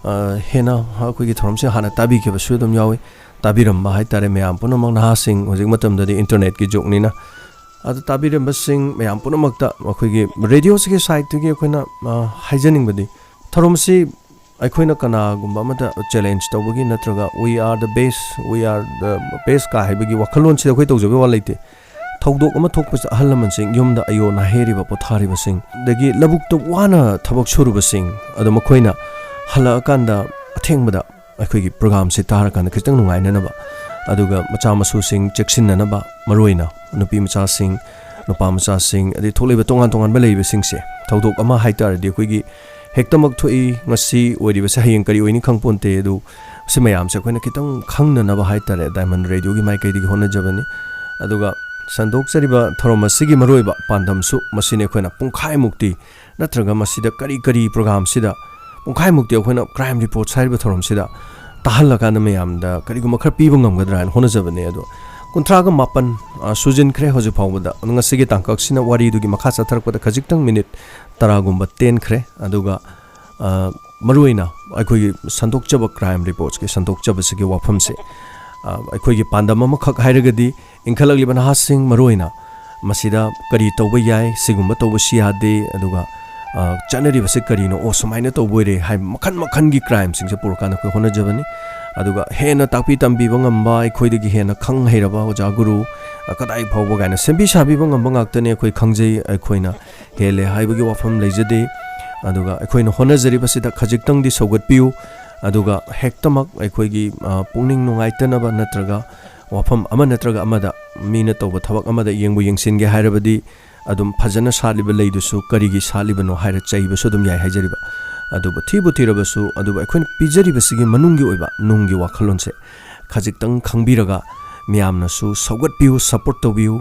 ꯑ, ꯍꯦꯟꯅ ꯑꯩꯈꯣꯏꯒꯤ ꯊꯧꯔꯝꯁꯦ ꯍꯥꯟꯅ ꯇꯥꯕꯤꯈꯤꯕꯁꯨ ꯑꯗꯨꯝ ꯌꯥꯎꯏ꯫ ꯇꯥꯕꯤꯔꯝꯕ ꯍꯥꯏꯇꯥꯔꯦ ꯃꯌꯥꯝ ꯄꯨꯝꯅꯃꯛ, ꯅꯍꯥꯁꯤꯡ ꯍꯧꯖꯤꯛ ꯃꯇꯝꯗꯗꯤ internetꯀꯤ ꯖꯨꯒꯅꯤꯅ꯫ ꯑꯗꯨ ꯇꯥꯕꯤꯔꯝꯕꯁꯤꯡ ꯃꯌꯥꯝ ꯄꯨꯝꯅꯃꯛꯇ ꯑꯩꯈꯣꯏꯒꯤ radioꯁꯤꯒꯤ sideꯇꯒꯤ ꯑꯩꯈꯣꯏꯅ, ꯑ, ꯍꯥꯏꯖꯅꯤꯡꯕꯗꯤ, ꯊꯧꯔꯝꯁꯤ ꯑꯩꯈꯣꯏꯅ ꯀꯅꯥꯒꯨꯝꯕ ꯑꯃꯗ challenge ꯇꯧꯕꯒꯤ ꯅꯠꯇ꯭ꯔꯒ "We are the best, we are the best" ꯀꯥ ꯍꯥꯏꯕꯒꯤ ꯋꯥꯈꯜꯂꯣꯟꯁꯤꯗ ꯑꯩꯈꯣꯏ ꯇꯧꯖꯕꯒꯤ ꯋꯥ ꯂꯩꯇꯦ꯫ ꯊꯧꯗꯣꯛ ꯑꯃ ꯊꯣꯛꯄꯁꯤꯗ ꯑꯍꯜ ꯂꯃꯟꯁꯤꯡ, ꯌꯨꯝꯗ ꯑꯌꯣ ꯅꯥꯍꯦꯔꯤꯕ, ꯄꯣꯊꯥꯔꯤꯕꯁꯤꯡ, ꯑꯗꯒꯤ ꯂꯧꯕꯨꯛꯇ ꯋꯥꯅ ꯊꯕꯛ ꯁꯨꯔꯨꯕꯁꯤꯡ, ꯑꯗꯣ ꯃꯈꯣꯏꯅ ꯍꯜꯂꯛꯑꯀꯥꯟꯗ ꯑꯊꯦꯡꯕꯗ ꯑꯩꯈꯣꯏꯒꯤ programꯁꯤ ꯇꯥꯔꯀꯥꯟꯗ ꯈꯤꯇꯪ ꯅꯨꯡꯉꯥꯏꯅꯅꯕ, ꯑꯗꯨꯒ ꯃꯆꯥ ꯃꯁꯨꯁꯤꯡ ꯆꯦꯛꯁꯤꯟꯅꯅꯕ, ꯃꯔꯨꯑꯣꯏꯅ ꯅꯨꯄꯤ ꯃꯆꯥꯁꯤꯡ, ꯅꯨꯄꯥ ꯃꯆꯥꯁꯤꯡ, ꯑꯗꯩ ꯊꯣꯛꯂꯛꯏꯕ ꯇꯣꯉꯥꯟ ꯇꯣꯉꯥꯟꯕ ꯂꯩꯔꯤꯕꯁꯤꯡꯁꯦ, ꯊꯧꯗꯣꯛ ꯑꯃ ꯍꯥꯏꯇꯥꯔꯗꯤ ꯑꯩꯈꯣꯏꯒꯤ ꯍꯦꯛꯇꯃꯛ ꯊꯣꯛꯏ, ꯉꯁꯤ ꯑꯣꯏꯔꯤꯕꯁꯦ ꯍꯌꯦꯡ ꯀꯔꯤ ꯑꯣꯏꯅꯤ ꯈꯪꯄꯣꯟꯇꯦ꯫ ꯑꯗꯨ ꯁꯤ ꯃꯌꯥꯝꯁꯦ ꯑꯩꯈꯣꯏꯅ ꯈꯤꯇꯪ ꯈꯪꯅꯅꯕ ꯍꯥꯏꯇꯥꯔꯦ Diamond Radioꯒꯤ ꯃꯥꯏꯀꯩꯗꯒꯤ ꯍꯣꯠꯅꯖꯕꯅꯤ꯫ ꯑꯗꯨꯒ ꯁꯟꯗꯣꯛꯆꯔꯤꯕ ꯊꯧꯔꯝ ꯑꯁꯤꯒꯤ ꯃꯔꯨꯑꯣꯏꯕ ꯄꯥꯟꯗꯝꯁꯨ ꯃꯁꯤꯅꯤ꯫ ꯑꯩꯈꯣꯏꯅ ꯄꯨꯡꯈꯥꯏꯃꯨꯛꯇꯤ ꯅꯠꯇ꯭ꯔꯒ ꯃꯁꯤꯗ ꯀꯔꯤ ꯀꯔꯤ programꯁꯤꯗ ꯄꯨꯡꯈꯥꯏꯃꯨꯛꯇꯤ ꯑꯩꯈꯣꯏꯅ Crime Reports ꯍꯥꯏꯔꯤꯕ ꯊꯧꯔꯝꯁꯤꯗ ꯇꯥꯍꯜꯂꯀꯥꯟꯗ ꯃꯌꯥꯝꯗ ꯀꯔꯤꯒꯨꯝꯕ ꯈꯔ ꯄꯤꯕ ꯉꯝꯒꯗ꯭ꯔꯥ ꯍꯥꯏꯅ ꯍꯣꯠꯅꯖꯕꯅꯦ꯫ ꯑꯗꯣ ꯀꯨꯟꯊ꯭ꯔꯥꯒ ꯃꯥꯄꯟ, ꯑ, ꯁꯨꯖꯤꯟꯈ꯭ꯔꯦ ꯍꯧꯖꯤꯛ ꯐꯥꯎꯕꯗ꯫ ꯑꯗꯣ ꯉꯁꯤꯒꯤ ꯇꯥꯡꯀꯛꯁꯤꯅ ꯋꯥꯔꯤꯗꯨꯒꯤ ꯃꯈꯥ ꯆꯠꯊꯔꯛꯄꯗ ꯈꯖꯤꯛꯇꯪ ꯃꯤꯅꯤꯠ ꯇꯔꯥꯒꯨꯝꯕ ꯇꯦꯟꯈ꯭ꯔꯦ꯫ ꯑꯗꯨꯒ, ꯑ, ꯃꯔꯨꯑꯣꯏꯅ ꯑꯩꯈꯣꯏꯒꯤ ꯁꯟꯗꯣꯛꯆꯕ Crime Reportsꯀꯤ ꯁꯟꯗꯣꯛꯆꯕꯁꯤꯒꯤ ꯋꯥꯐꯝꯁꯦ, ꯑ, ꯑꯩꯈꯣꯏꯒꯤ ꯄꯥꯟꯗꯝ ꯑꯃꯈꯛ ꯍꯥꯏꯔꯒꯗꯤ ꯏꯟꯈꯠꯂꯛꯂꯤꯕ ꯅꯍꯥꯁꯤꯡ ꯃꯔꯨꯑꯣꯏꯅ ꯃꯁꯤꯗ ꯀꯔꯤ ꯇꯧꯕ ꯌꯥꯏ, ꯁꯤꯒꯨꯝꯕ ꯇꯧꯕꯁꯤ ꯌꯥꯗꯦ, ꯑꯗꯨꯒ, ꯑ, ꯆꯠꯅꯔꯤꯕꯁꯤ ꯀꯔꯤꯅꯣ, ꯑꯣ, ꯁꯨꯃꯥꯏꯅ ꯇꯧꯕ ꯑꯣꯏꯔꯦ ꯍꯥꯏꯕ ꯃꯈꯜ ꯃꯈꯜꯒꯤ crimeꯁꯤꯡꯁꯦ ꯄꯨꯔꯛꯀꯥꯟꯗ ꯑꯩꯈꯣꯏ ꯍꯣꯠꯅꯖꯕꯅꯤ꯫ ꯑꯗꯨꯒ ꯍꯦꯟꯅ ꯇꯥꯛꯄꯤ ꯇꯝꯕꯤꯕ ꯉꯝꯕ, ꯑꯩꯈꯣꯏꯗꯒꯤ ꯍꯦꯟꯅ ꯈꯪ ꯍꯩꯔꯕ ꯑꯣꯖꯥ ꯒꯨꯔꯨ, ꯑ, ꯀꯗꯥꯏ ꯐꯥꯎꯕ ꯀꯥꯏꯅ ꯁꯦꯝꯕꯤ ꯁꯥꯕꯤꯕ ꯉꯝꯕ ꯉꯥꯛꯇꯅꯤ ꯑꯩꯈꯣꯏ ꯈꯪꯖꯩ, ꯑꯩꯈꯣꯏꯅ ꯍꯦꯜꯂꯦ ꯍꯥꯏꯕꯒꯤ ꯋꯥꯐꯝ ꯂꯩꯖꯗꯦ꯫ ꯑꯗꯨꯒ ꯑꯩꯈꯣꯏꯅ ꯍꯣꯠꯅꯖꯔꯤꯕꯁꯤꯗ ꯈꯖꯤꯛꯇꯪꯗꯤ ꯁꯧꯒꯠꯄꯤꯌꯨ꯫ ꯑꯗꯨꯒ ꯍꯦꯛꯇꯃꯛ ꯑꯩꯈꯣꯏꯒꯤ, ꯑ, ꯄꯨꯛꯅꯤꯡ ꯅꯨꯡꯉꯥꯏꯇꯅꯕ ꯅꯠꯇ꯭ꯔꯒ ꯋꯥꯐꯝ ꯑꯃ ꯅꯠꯇ꯭ꯔꯒ ꯑꯃꯗ, ꯃꯤꯅ ꯇꯧꯕ ꯊꯕꯛ ꯑꯃꯗ ꯌꯦꯡꯕꯨ ꯌꯦꯡꯁꯤꯟꯒꯦ ꯍꯥꯏꯔꯕꯗꯤ, ꯑꯗꯨꯝ ꯐꯖꯅ ꯁꯥꯠꯂꯤꯕ ꯂꯩꯗꯨꯁꯨ ꯀꯔꯤꯒꯤ ꯁꯥꯠꯂꯤꯕꯅꯣ ꯍꯥꯏꯔ ꯆꯩꯕꯁꯨ ꯑꯗꯨꯝ ꯌꯥꯏ ꯍꯥꯏꯖꯔꯤꯕ꯫ ꯑꯗꯨꯕꯨ ꯊꯤꯕꯨ ꯊꯤꯔꯕꯁꯨ, ꯑꯗꯨꯕꯨ ꯑꯩꯈꯣꯏꯅ ꯄꯤꯖꯔꯤꯕꯁꯤꯒꯤ ꯃꯅꯨꯡꯒꯤ ꯑꯣꯏꯕ ꯅꯨꯡꯒꯤ ꯋꯥꯈꯜꯂꯣꯟꯁꯦ ꯈꯖꯤꯛꯇꯪ ꯈꯪꯕꯤꯔꯒ ꯃꯤꯌꯥꯝꯅꯁꯨ ꯁꯧꯒꯠꯄꯤꯌꯨ, ꯁꯞꯄꯣꯔꯠ ꯇꯧꯕꯤꯌꯨ꯫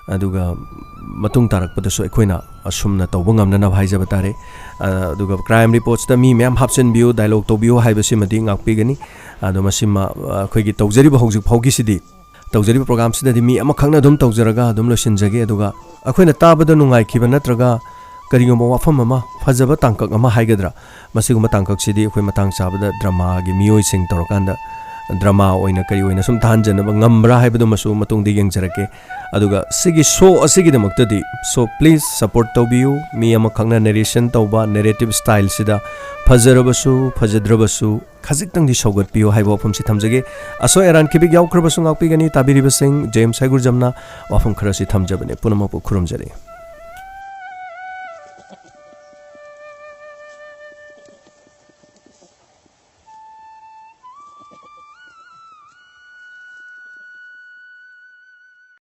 ꯑꯗꯨꯒ ꯃꯇꯨꯡ ꯇꯥꯔꯛꯄꯗꯁꯨ ꯑꯩꯈꯣꯏꯅ ꯑꯁꯨꯝꯅ ꯇꯧꯕ ꯉꯝꯅꯅꯕ ꯍꯥꯏꯖꯕ ꯇꯥꯔꯦ꯫ ꯑ, ꯑꯗꯨꯒ ꯀ꯭ꯔꯥꯏꯝ ꯔꯤꯄꯣꯔꯠꯁꯇ ꯃꯤ ꯃꯌꯥꯝ ꯍꯥꯞꯆꯤꯟꯕꯤꯌꯨ, ꯗꯥꯏꯂꯣꯒ ꯇꯧꯕꯤꯌꯨ ꯍꯥꯏꯕꯁꯤꯃꯗꯤ ꯉꯥꯛꯄꯤꯒꯅꯤ꯫ ꯑꯗꯣ ꯃꯁꯤꯃ, ꯑ, ꯑꯩꯈꯣꯏꯒꯤ ꯇꯧꯖꯔꯤꯕ ꯍꯧꯖꯤꯛ ꯐꯥꯎꯒꯤꯁꯤꯗꯤ, ꯇꯧꯖꯔꯤꯕ ꯄ꯭ꯔꯣꯒ꯭ꯔꯥꯝꯁꯤꯗꯗꯤ ꯃꯤ ꯑꯃꯈꯛꯅ ꯑꯗꯨꯝ ꯇꯧꯖꯔꯒ ꯑꯗꯨꯝ ꯂꯣꯏꯁꯤꯟꯖꯒꯦ꯫ ꯑꯗꯨꯒ ꯑꯩꯈꯣꯏꯅ ꯇꯥꯕꯗ ꯅꯨꯡꯉꯥꯏꯈꯤꯕ ꯅꯠꯇ꯭ꯔꯒ ꯀꯔꯤꯒꯨꯝꯕ ꯋꯥꯐꯝ ꯑꯃ, ꯐꯖꯕ ꯇꯥꯡꯀꯛ ꯑꯃ ꯍꯥꯏꯒꯗ꯭ꯔꯥ, ꯃꯁꯤꯒꯨꯝꯕ ꯇꯥꯡꯀꯛꯁꯤꯗꯤ ꯑꯩꯈꯣꯏ ꯃꯇꯥꯡ ꯆꯥꯕꯗ ꯗ꯭ꯔꯃꯥꯒꯤ ꯃꯤꯑꯣꯏꯁꯤꯡ ꯇꯧꯔꯀꯥꯟꯗ ꯗ꯭ꯔꯃꯥ ꯑꯣꯏꯅ ꯀꯔꯤ ꯑꯣꯏꯅ ꯁꯨꯝ ꯇꯥꯍꯟꯖꯅꯕ ꯉꯝꯕ꯭ꯔꯥ ꯍꯥꯏꯕꯗꯨꯃꯁꯨ ꯃꯇꯨꯡꯗ ꯌꯦꯡꯖꯔꯛꯀꯦ꯫ ꯑꯗꯨꯒ ꯁꯤꯒꯤ ꯁꯣ ꯑꯁꯤꯒꯤꯗꯃꯛꯇꯗꯤ, so please support ꯇꯧꯕꯤꯌꯨ꯫ ꯃꯤ ꯑꯃꯈꯛꯅ ꯅꯦꯔꯦꯁꯟ ꯇꯧꯕ ꯅꯦꯔꯦꯇꯤꯚ ꯁ꯭ꯇꯥꯏꯜꯁꯤꯗ ꯐꯖꯔꯕꯁꯨ ꯐꯖꯗ꯭ꯔꯕꯁꯨ ꯈꯖꯤꯛꯇꯪꯗꯤ ꯁꯧꯒꯠꯄꯤꯌꯨ ꯍꯥꯏꯕ ꯋꯥꯐꯝꯁꯤ ꯊꯝꯖꯒꯦ꯫ ꯑꯁꯣꯏ ꯑꯔꯥꯟ ꯈꯤꯕꯤꯛ ꯌꯥꯎꯈ꯭ꯔꯕꯁꯨ ꯉꯥꯛꯄꯤꯒꯅꯤ꯫ ꯇꯥꯕꯤꯔꯤꯕꯁꯤꯡ, ꯖꯦꯝꯁ ꯍꯩꯒꯨꯔꯖꯝꯅ ꯋꯥꯐꯝ ꯈꯔꯁꯤ ꯊꯝꯖꯕꯅꯦ꯫ ꯄꯨꯝꯅꯃꯛꯄꯨ ꯈꯨꯔꯨꯝꯖꯔꯤ꯫